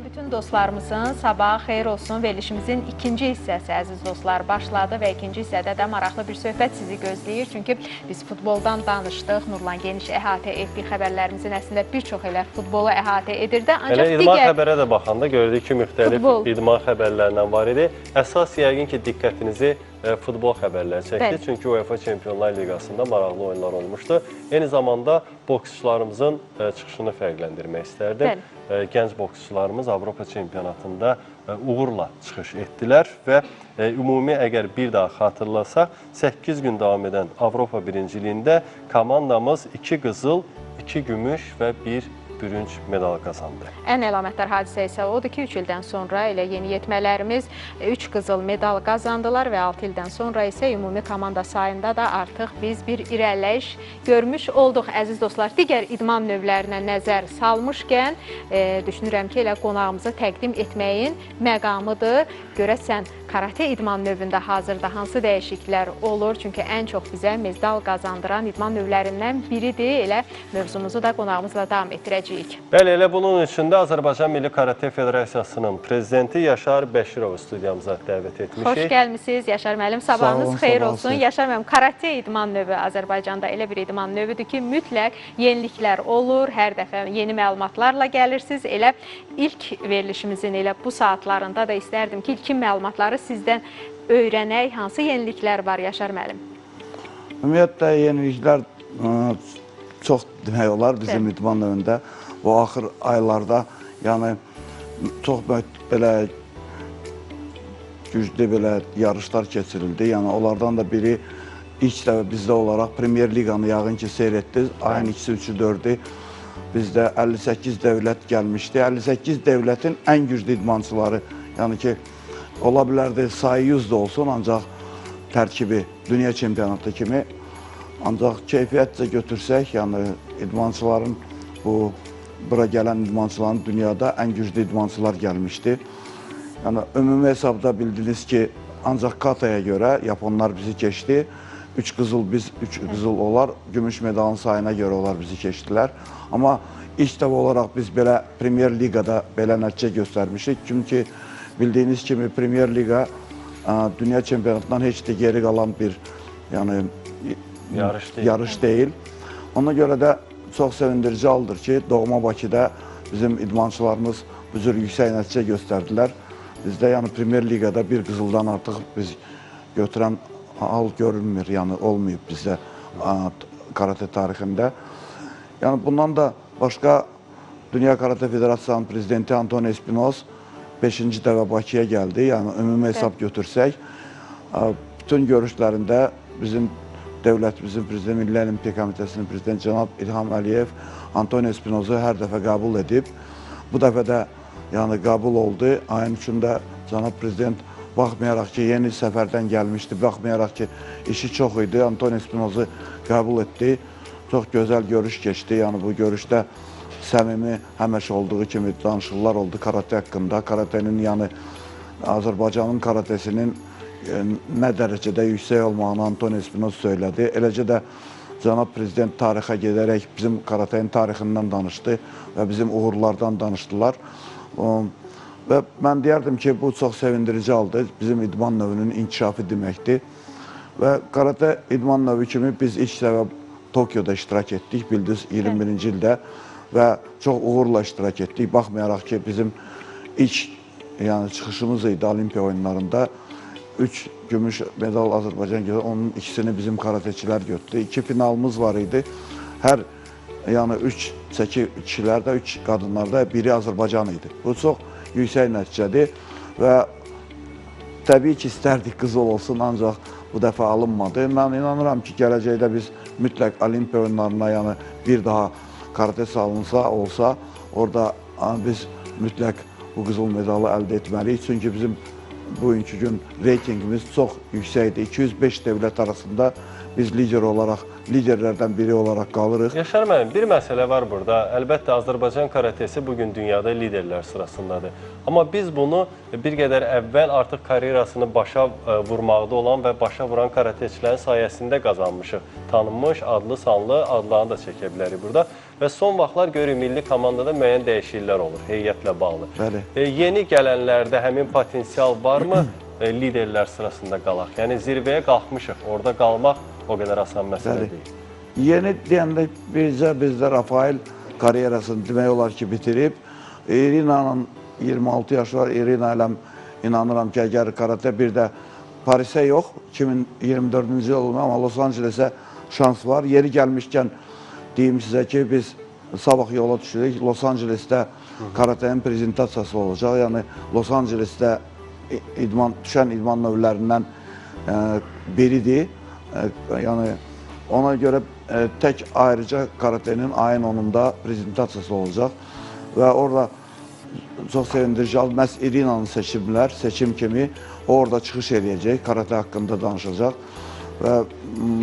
Bütün dostlarımızın sabahı xeyir olsun. Verilişimizin ikinci hissəsi, əziz dostlar, başladı və ikinci hissədə də maraqlı bir söhbət sizi gözləyir. Çünki biz futboldan danışdıq, Nurlan geniş əhatə etdik, xəbərlərimizin əslində bir çox elə futbolu əhatə edirdi. Ancaq elə idman xəbərə də baxanda gördük ki, müxtəlif idman xəbərlərindən var idi. Əsas yəqin ki, diqqətinizi futbol xəbərləri çəkdik. Bəli. Çünki UEFA Çempionlar Liqasında maraqlı oyunlar olmuşdu. Eyni zamanda boksçularımızın çıxışını fərqləndirmək istərdim. Bəli. Gənc boksçularımız Avropa çempionatında uğurla çıxış etdilər və ümumi əgər bir daha xatırlasaq, 8 gün davam edən Avropa birinciliyində komandamız 2 qızıl, 2 gümüş və 1 bürünc medal qazandı. Ən əlamətdar hadisə isə odur ki, 3 ildən sonra elə yeniyetmələrimiz 3 qızıl medal qazandılar və 6 ildən sonra isə ümumi komanda sayında da artıq biz bir irəliləyiş görmüş olduq. Əziz dostlar, digər idman növlərinə nəzər salmışkən düşünürəm ki, elə qonağımızı təqdim etməyin məqamıdır. Görəsən, karate idman növündə hazırda hansı dəyişikliklər olur? Çünki ən çox bizə medal qazandıran idman növlərindən biridir. Elə mövzumuzu da qonağımızla davam etdirəcəyik. Bəli, elə bunun üçün də Azərbaycan Milli Karate Federasiyasının prezidenti Yaşar Bəşirovu studiyamıza dəvət etmişik. Xoş gəlmisiniz Yaşar müəllim. Sabahınız Sağ olun, xeyir sabahınız olsun. xeyir. Yaşar müəllim, karate idman növü Azərbaycanda elə bir idman növüdür ki, mütləq yeniliklər olur. Hər dəfə yeni məlumatlarla gəlirsiniz. Elə ilk verilişimizin elə bu saatlarında da istərdim ki, ilkin məlumatları sizdən öyrənək. Hansı yeniliklər var Yaşar müəllim? Ümumiyyətlə yeniliklər çox demək olar bizim Bəli. idman növündə. Bu axır aylarda, yəni çox belə güclü belə yarışlar keçirildi. Yəni onlardan da biri ilk dəfə bizdə olaraq Premyer Liqanı yəqin ki seyr etdiniz. Ayın 2-si, 3-ü, 4-ü bizdə 58 dövlət gəlmişdi. 58 dövlətin ən güclü idmançıları, yəni ki ola bilərdi sayı 100 də olsun, ancaq tərkibi dünya çempionatı kimi. Ancaq keyfiyyətcə götürsək, yəni idmançıların bu bura gələn idmançıların dünyada ən güclü idmançılar gəlmişdi. Yəni ümumi hesabda bildiniz ki, ancaq kataya görə yaponlar bizi keçdi. 3 qızıl biz, 3 qızıl onlar, gümüş medalın sayına görə onlar bizi keçdilər. Amma ilk dəfə olaraq biz belə Premyer Liqada belə nəticə göstərmişik. Çünki bildiyiniz kimi Premyer Liqa dünya çempionatından heç də geri qalan bir yəni Yarış deyil. yarış deyil. Ona görə də çox sevindirici haldır ki, doğma Bakıda bizim idmançılarımız bu cür yüksək nəticə göstərdilər. Bizdə yəni Premyer Liqada bir qızıldan artıq biz götürən hal görünmür, yəni olmayıb bizdə karate tarixində. Yəni bundan da başqa Dünya Karate Federasiyasının prezidenti Antonio Espinoz 5-ci dəfə Bakıya gəldi. Yəni ümumi hesab götürsək, bütün görüşlərində bizim dövlətimizin prezidenti, Milli Olimpiya Komitəsinin prezidenti cənab İlham Əliyev Antonio Espinozu hər dəfə qəbul edib. Bu dəfə də yəni qəbul oldu. Ayın 3-də cənab prezident baxmayaraq ki, yeni səfərdən gəlmişdi, baxmayaraq ki, işi çox idi, Antonio Espinozu qəbul etdi. Çox gözəl görüş keçdi. Yəni bu görüşdə səmimi həmişə olduğu kimi danışıqlar oldu karate haqqında. Karatenin, yəni Azərbaycanın karatesinin nə dərəcədə yüksək olmağını Antonio Espinoz söylədi. Eləcə də cənab prezident tarixə gedərək bizim karatenin tarixindən danışdı və bizim uğurlardan danışdılar. Və mən deyərdim ki, bu çox sevindirici haldır. Bizim idman növünün inkişafı deməkdir. Və karate idman növü kimi biz ilk dəfə Tokioda iştirak etdik, bildiniz 21-ci ildə və çox uğurla iştirak etdik. Baxmayaraq ki, bizim ilk yəni çıxışımız idi Olimpiya oyunlarında. 3 gümüş medal Azərbaycan götürdü, onun ikisini bizim karateçilər götürdü. 2 finalımız var idi. Hər yəni 3 çəki kişilərdə, 3 qadınlarda biri Azərbaycan idi. Bu çox yüksək nəticədir və təbii ki, istərdik qızıl olsun, ancaq bu dəfə alınmadı. Mən inanıram ki, gələcəkdə biz mütləq Olimpiya oyunlarına, yəni bir daha karate salınsa, olsa, orada biz mütləq bu qızıl medalı əldə etməliyik. Çünki bizim bugünkü gün reytingimiz çox yüksəkdir. 205 dövlət arasında biz lider olaraq, liderlərdən biri olaraq qalırıq. Yaşar müəllim, bir məsələ var burada. Əlbəttə, Azərbaycan karatesi bugün dünyada liderlər sırasındadır. Amma biz bunu bir qədər əvvəl artıq karyerasını başa vurmaqda olan və başa vuran karateçilərin sayəsində qazanmışıq. Tanınmış, adlı, sanlı adlarını da çəkə bilərik burada. Və son vaxtlar görürük, milli komandada müəyyən dəyişikliklər olur heyətlə bağlı. Bəli. Yeni gələnlərdə həmin potensial varmı liderlər sırasında qalaq? Yəni zirvəyə qalxmışıq, orada qalmaq o qədər asan məsələ Bəli. deyil. Yeni deyəndə bircə bizdə Rafael karyerasını demək olar ki, bitirib. İrina'nın 26 yaşı var. İrina ilə inanıram ki, əgər karate bir də Parisə yox, 2024-cü il olmur, amma Los Ancelesə şans var. Yeri gəlmişkən deyim sizə ki, biz sabah yola düşürük. Los Angelesdə karatenin prezentasiyası olacaq. Yəni Los Angelesdə düşən idman növlərindən biridir. Yəni ona görə tək ayrıca karatenin ayın 10-unda prezentasiyası olacaq və orada çox sevindirici hal, məhz İrinanı seçiblər, seçim kimi. O orada çıxış eləyəcək, karate haqqında danışacaq və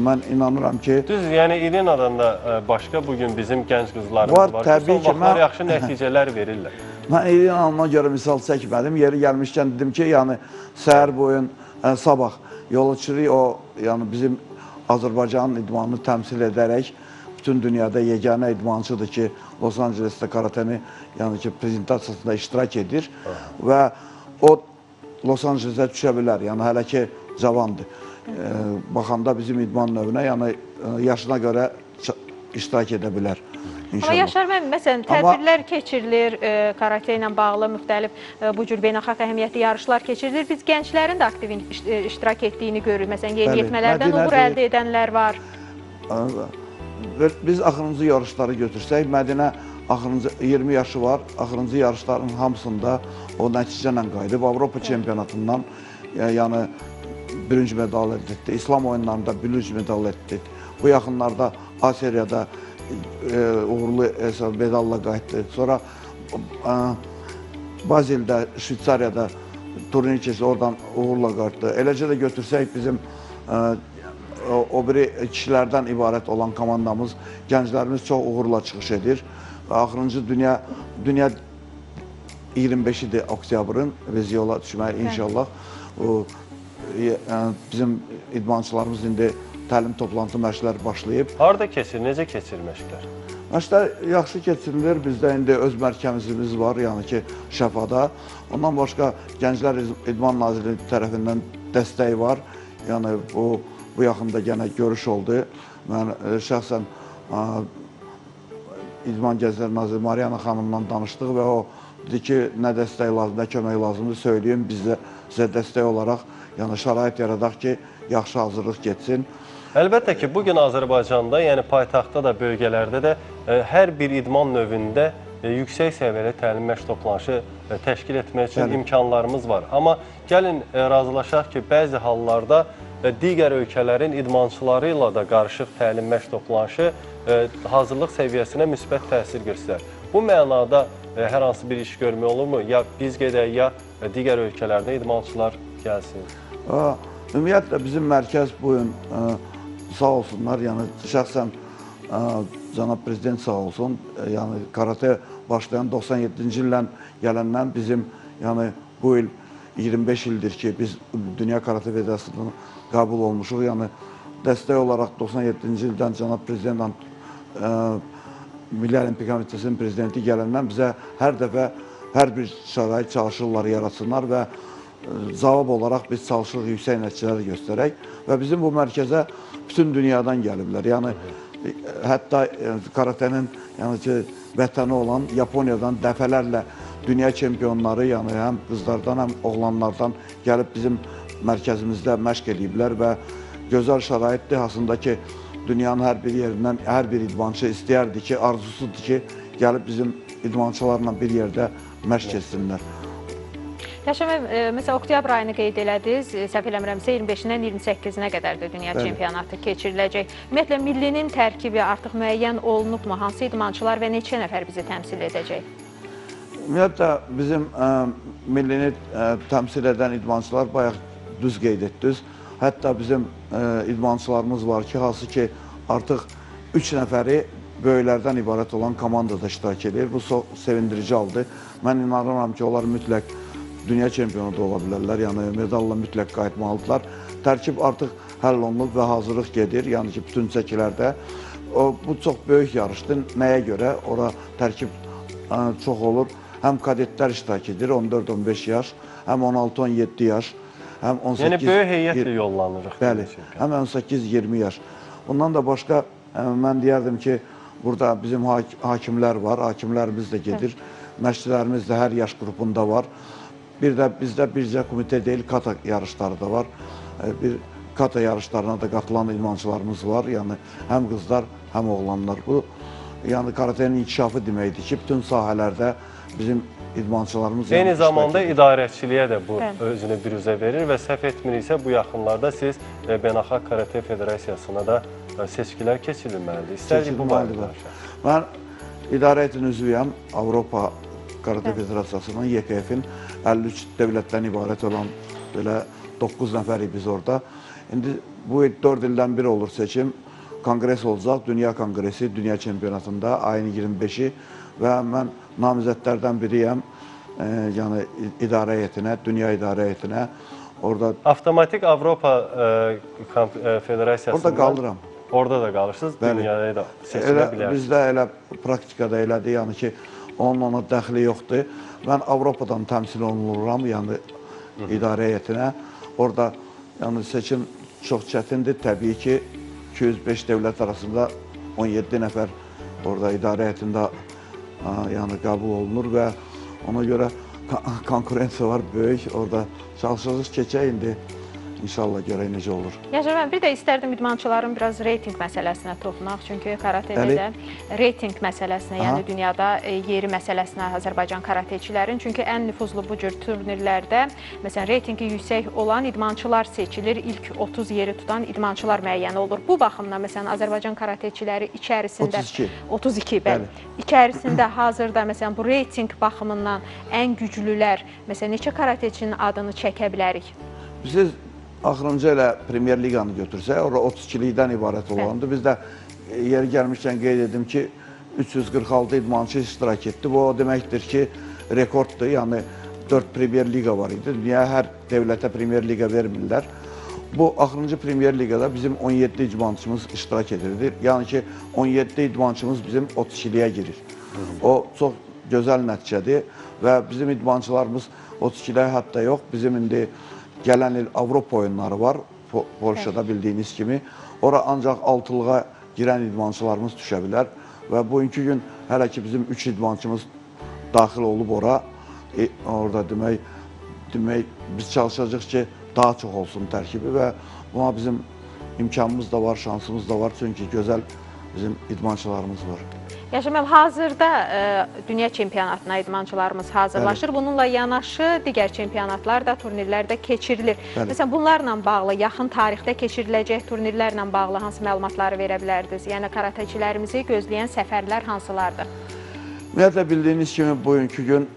mən inanıram ki, Düz, yəni İrinadan da başqa bugün bizim gənc qızlarımız var, Var, ki, təbii son ki, vaxtlar yaxşı nəticələr verirlər. Mən İrina görə misal çəkmədim. Yeri gəlmişkən dedim ki, yəni səhər boyun, sabah yola düşürük. O, yəni bizim Azərbaycanın idmanını təmsil edərək bütün dünyada yeganə idmançıdır ki, Los Angelesdə karateni, yəni ki, prezentasiyasında iştirak edir və o Los Angelesə düşə bilər. Yəni hələ ki cavandır. Baxanda bizim idman növünə, yəni yaşına görə iştirak edə bilər. İnşallah. Amma Yaşar müəllim, məsələn, tədbirlər keçirilir, karate ilə bağlı müxtəlif bu cür beynəlxalq əhəmiyyətli yarışlar keçirilir. Biz gənclərin də aktiv iştirak etdiyini görürük. Məsələn, yeniyetmələrdən uğur əldə edənlər var. Biz axırıncı yarışları götürsək, Mədinə axırıncı 20 yaşı var. Axırıncı yarışların hamısında o nəticə ilə qayıdıb. Avropa çempionatından yəni bürünc medal əldə etdi. İslam oyunlarında bürünc medal əldə etdi. Bu yaxınlarda A seriyada uğurlu medalla qayıtdı. Sonra Bazeldə, Şveytsariyada turnir keçdi, oradan uğurla qayıtdı. Eləcə də götürsək bizim o biri kişilərdən ibarət olan komandamız, gənclərimiz çox uğurla çıxış edir. Axırıncı dünya 25-idir oktyabrın, biz yola düşməliyik inşallah. Bizim idmançılarımız indi təlim toplantı məşqlər başlayıb. Harada keçir, necə keçir məşqlər? Məşqlər yaxşı keçirilir. Bizdə indi öz mərkəzimiz var, yəni ki, Şəfada. Ondan başqa Gənclər İdman Nazirliyi tərəfindən dəstək var. Yəni bu yaxında yenə görüş oldu. Mən şəxsən İdman Gənclər Naziri Mariana xanımla danışdıq və o dedi ki, nə dəstək lazımdır, nə kömək lazımdır, söyləyim, biz də sizə dəstək olaraq, yəni şərait yaradaq ki, yaxşı hazırlıq getsin. Əlbəttə ki, bugün Azərbaycanda, yəni paytaxtda da, bölgələrdə də hər bir idman növündə yüksək səviyyəli təlim məşq toplanışı təşkil etmək üçün imkanlarımız var. Amma gəlin razılaşaq ki, bəzi hallarda digər ölkələrin idmançıları ilə də qarışıq təlim məşq toplanışı hazırlıq səviyyəsinə müsbət təsir göstərir. Bu mənada hər hansı bir iş görmək olurmu? Ya biz gedək, ya digər ölkələrdə idmançılar gəlsin. Ümumiyyətlə, bizim mərkəz bugün sağ olsunlar, yəni şəxsən cənab prezident sağ olsun, yəni karate başlayan 97-ci ildən gələndən bizim, yəni bu il 25 ildir ki, biz Dünya Karate Federasiyasına qəbul olmuşuq. Yəni dəstək olaraq 97-ci ildən cənab prezidentlə Milli Olimpiya Komitəsinin prezidenti gələndən bizə hər dəfə hər bir şərait çalışırlar, yaratsınlar və cavab olaraq biz çalışırıq yüksək nəticələr göstərək və bizim bu mərkəzə bütün dünyadan gəliblər. Yəni hətta karatenin yəni ki, vətəni olan Yaponiyadan dəfələrlə dünya çempionları, yəni həm qızlardan, həm oğlanlardan gəlib bizim mərkəzimizdə məşq eləyiblər və gözəl şəraitdir, hansında ki, dünyanın hər bir yerindən hər bir idmançı istəyərdi ki, arzusudur ki, gəlib bizim idmançılarla bir yerdə məşq etsinlər. Yaşar müəllim, məsələn, oktyabr ayını qeyd elədiniz, səhv eləmirəmsə 25-dən 28-nə qədər də dünya çempionatı keçiriləcək. Ümumiyyətlə, millinin tərkibi artıq müəyyən olunubmu? Hansı idmançılar və neçə nəfər bizi təmsil edəcək? Ümumiyyətlə, bizim millini təmsil edən idmançılar bayaq düz qeyd etdiniz. Hətta bizim idmançılarımız var ki, hansı ki, artıq 3 nəfəri böyüklərdən ibarət olan komandada iştirak edir. Bu sevindirici haldır. Mən inanıram ki, onlar mütləq dünya çempionu da ola bilərlər. Yəni medalla mütləq qayıtmalıdırlar. Tərkib artıq həll olunub və hazırlıq gedir. Yəni ki, bütün çəkilərdə. Bu çox böyük yarışdır. Nəyə görə? Ora tərkib çox olur. Həm kadetlər iştirak edir, 14-15 yaş, həm 16-17 yaş, həm 18... Yəni böyük heyətlə yollanırıq. Bəli, həm 18-20 yaş. Ondan da başqa mən deyərdim ki, burada bizim hakimlər var, hakimlərimiz də gedir, məşqçilərimiz də hər yaş qrupunda var. Bir də bizdə bircə komitə deyil, kata yarışları da var. Bir kata yarışlarına da qatılan idmançılarımız var. Yəni həm qızlar, həm oğlanlar. Bu yəni karatenin inkişafı deməkdir ki, bütün sahələrdə bizim idmançılarımız Eyni yəni, zamanda iştirak edir. idarəçiliyə də bu Bəli. özünü büruzə verir və səhv etmiriksə bu yaxınlarda siz Beynəlxalq Karate Federasiyasına da seçkilər keçirilməlidir. İstərdik bu barədə Keçirilməlidir. danışaq. Mən idarə heyətinin üzvüyəm. Avropa Karate Federasiyasının, YKF-in 53 dövlətdən ibarət olan belə 9 nəfərik biz orada. İndi bu il 4 ildən bir olur seçim. Konqres olacaq, Dünya Konqresi, Dünya Çempionatında ayın 25-i və mən namizədlərdən biriyəm. Yəni idarə heyətinə, Dünya idarə heyətinə. Orada Avtomatik Avropa Federasiyasından Orada qalıram. Orada da qalırsınız, Bəli. dünyaya da seçilə Elə bilərsiniz. bizdə elə praktikada elədir, yəni ki, onun ona dəxli yoxdur. Mən Avropadan təmsil olunuram, yəni idarə heyətinə. Orada yəni seçim çox çətindir. Təbii ki, 205 dövlət arasında 17 nəfər orada idarə heyətində yəni qəbul olunur və ona görə konkurensiya var böyük. Orada çalışacağıq keçək indi. İnşallah görək necə olur. Yaşar müəllim, bir də istərdim idmançıların biraz reytinq məsələsinə toxunaq. Çünki karatedə Bəli. də reytinq məsələsinə, yəni dünyada yeri məsələsinə Azərbaycan karateçilərin, çünki ən nüfuzlu bu cür turnirlərdə, məsələn, reytinqi yüksək olan idmançılar seçilir, ilk 30 yeri tutan idmançılar müəyyən olur. Bu baxımdan, məsələn, Azərbaycan karateçiləri içərisində 32. 32, bəli. İçərisində hazırda məsələn bu reytinq baxımından ən güclülər, məsələn, neçə karateçinin adını çəkə bilərik? Siz axırıncı elə Premyer Liqanı götürsək, ora 32-likdən ibarət olandı. Biz də yeri gəlmişkən qeyd edim ki, 346 idmançı iştirak etdi. Bu o deməkdir ki, rekorddur. Yəni 4 Premyer Liqa var idi. Dünya hər dövlətə Premyer Liqa vermirlər. Bu axırıncı Premyer Liqada bizim 17 idmançımız iştirak edirdi. Yəni ki, 17 idmançımız bizim 32-liyə girir. O çox gözəl nəticədir və bizim idmançılarımız 32-liyə hətta yox, bizim indi gələn il Avropa oyunları var, Polşada bildiyiniz kimi. Ora ancaq altılığa girən idmançılarımız düşə bilər və bugünkü gün hələ ki bizim 3 idmançımız daxil olub ora. Orada demək biz çalışacağıq ki, daha çox olsun tərkibi və buna bizim imkanımız da var, şansımız da var. Çünki gözəl bizim idmançılarımız var. Yaşar müəllim, hazırda dünya çempionatına idmançılarımız hazırlaşır. Bununla yanaşı digər çempionatlar da, turnirlər də keçirilir. Bəli. Məsələn, bunlarla bağlı, yaxın tarixdə keçiriləcək turnirlərlə bağlı hansı məlumatları verə bilərdiniz? Yəni karateçilərimizi gözləyən səfərlər hansılardır? Ümumiyyətlə bildiyiniz kimi bugünkü gün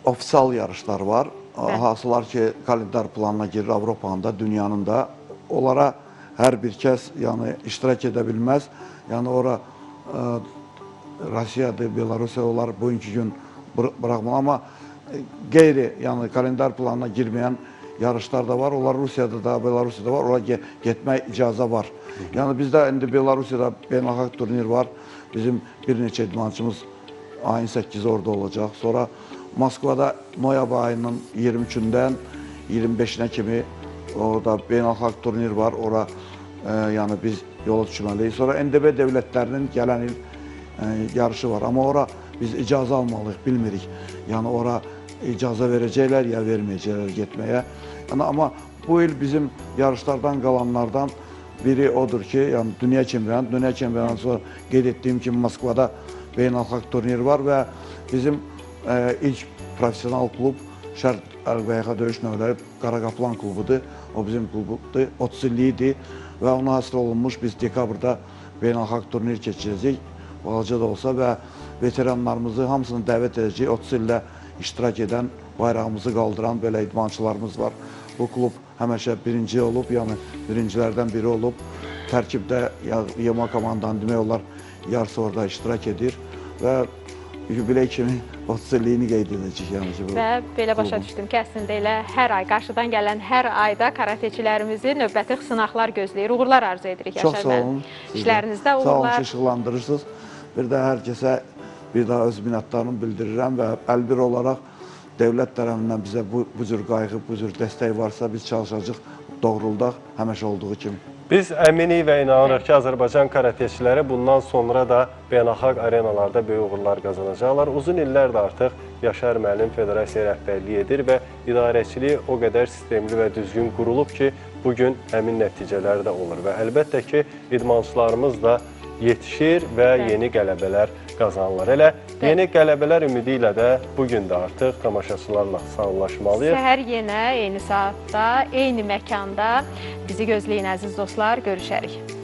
ofisial yarışlar var. Bəli. Hansılar ki, kalendar planına girir Avropanın da, dünyanın da. Onlara hər bir kəs yəni iştirak edə bilməz. Yəni ora Rusiyadır, Belarusiya onlar bugünkü gün buraxmalı. Amma qeyri, yəni kalendar planına girməyən yarışlar da var. Onlar Rusiyada da, Belarusiyada var. Ora getmək icazə var. Yəni bizdə indi Belarusiyada beynəlxalq turnir var. Bizim bir neçə idmançımız ayın 8-i orada olacaq. Sonra Moskvada noyabr ayının 23-dən 25-nə kimi orada beynəlxalq turnir var. Ora yəni biz yola düşməliyik. Sonra NDB dövlətlərinin gələn il yarışı var. Amma ora biz icazə almalıyıq, bilmirik. Yəni ora icazə verəcəklər ya verməyəcəklər getməyə. Yəni amma bu il bizim yarışlardan qalanlardan biri odur ki, yəni dünya çempionatı, dünya çempionatı sonra qeyd etdiyim kimi Moskvada beynəlxalq turnir var və bizim ilk professional klub Şərq Əlbəyaxa döyüş növləri Qara Qaplan klubudur. O bizim klubdur, 30 illik idi və ona həsr olunmuş biz dekabrda beynəlxalq turnir keçirəcəyik. Balaca da olsa və veteranlarımızı hamısını dəvət edəcəyik. 30 ildə iştirak edən, bayrağımızı qaldıran belə idmançılarımız var. Bu klub həmişə birinci olub, yəni birincilərdən biri olub. Tərkibdə yema komandanın demək olar yarısı orada iştirak edir və yubiley kimi 30 illiyini qeyd edəcək. Yəni ki, bu Və belə başa klubun. düşdüm ki, əslində elə hər ay, qarşıdan gələn hər ayda karateçilərimizi növbəti sınaqlar gözləyir. Uğurlar arzu edirik Çox Yaşar sağ müəllim. olun. Sizə. İşlərinizdə Sağ olun uğurlar. ki, işıqlandırırsınız. Bir də hər kəsə bir daha öz minnətdarımı bildirirəm və əlbir olaraq dövlət tərəfindən bizə bu cür qayğı, bu cür dəstək varsa biz çalışacağıq, doğruldaq həmişə olduğu kimi. Biz əminik və inanırıq ki, Azərbaycan karateçiləri bundan sonra da beynəlxalq arenalarda böyük uğurlar qazanacaqlar. Uzun illərdir artıq Yaşar müəllim federasiya rəhbərliyi edir və idarəçilik o qədər sistemli və düzgün qurulub ki, bu gün həmin nəticələr də olur və əlbəttə ki, idmançılarımız da yetişir və yeni qələbələr qazanırlar. Elə yeni qələbələr ümidi ilə də bu gün də artıq tamaşaçılarla sağollaşmalıyıq. Səhər yenə eyni saatda, eyni məkanda bizi gözləyin əziz dostlar, görüşərik.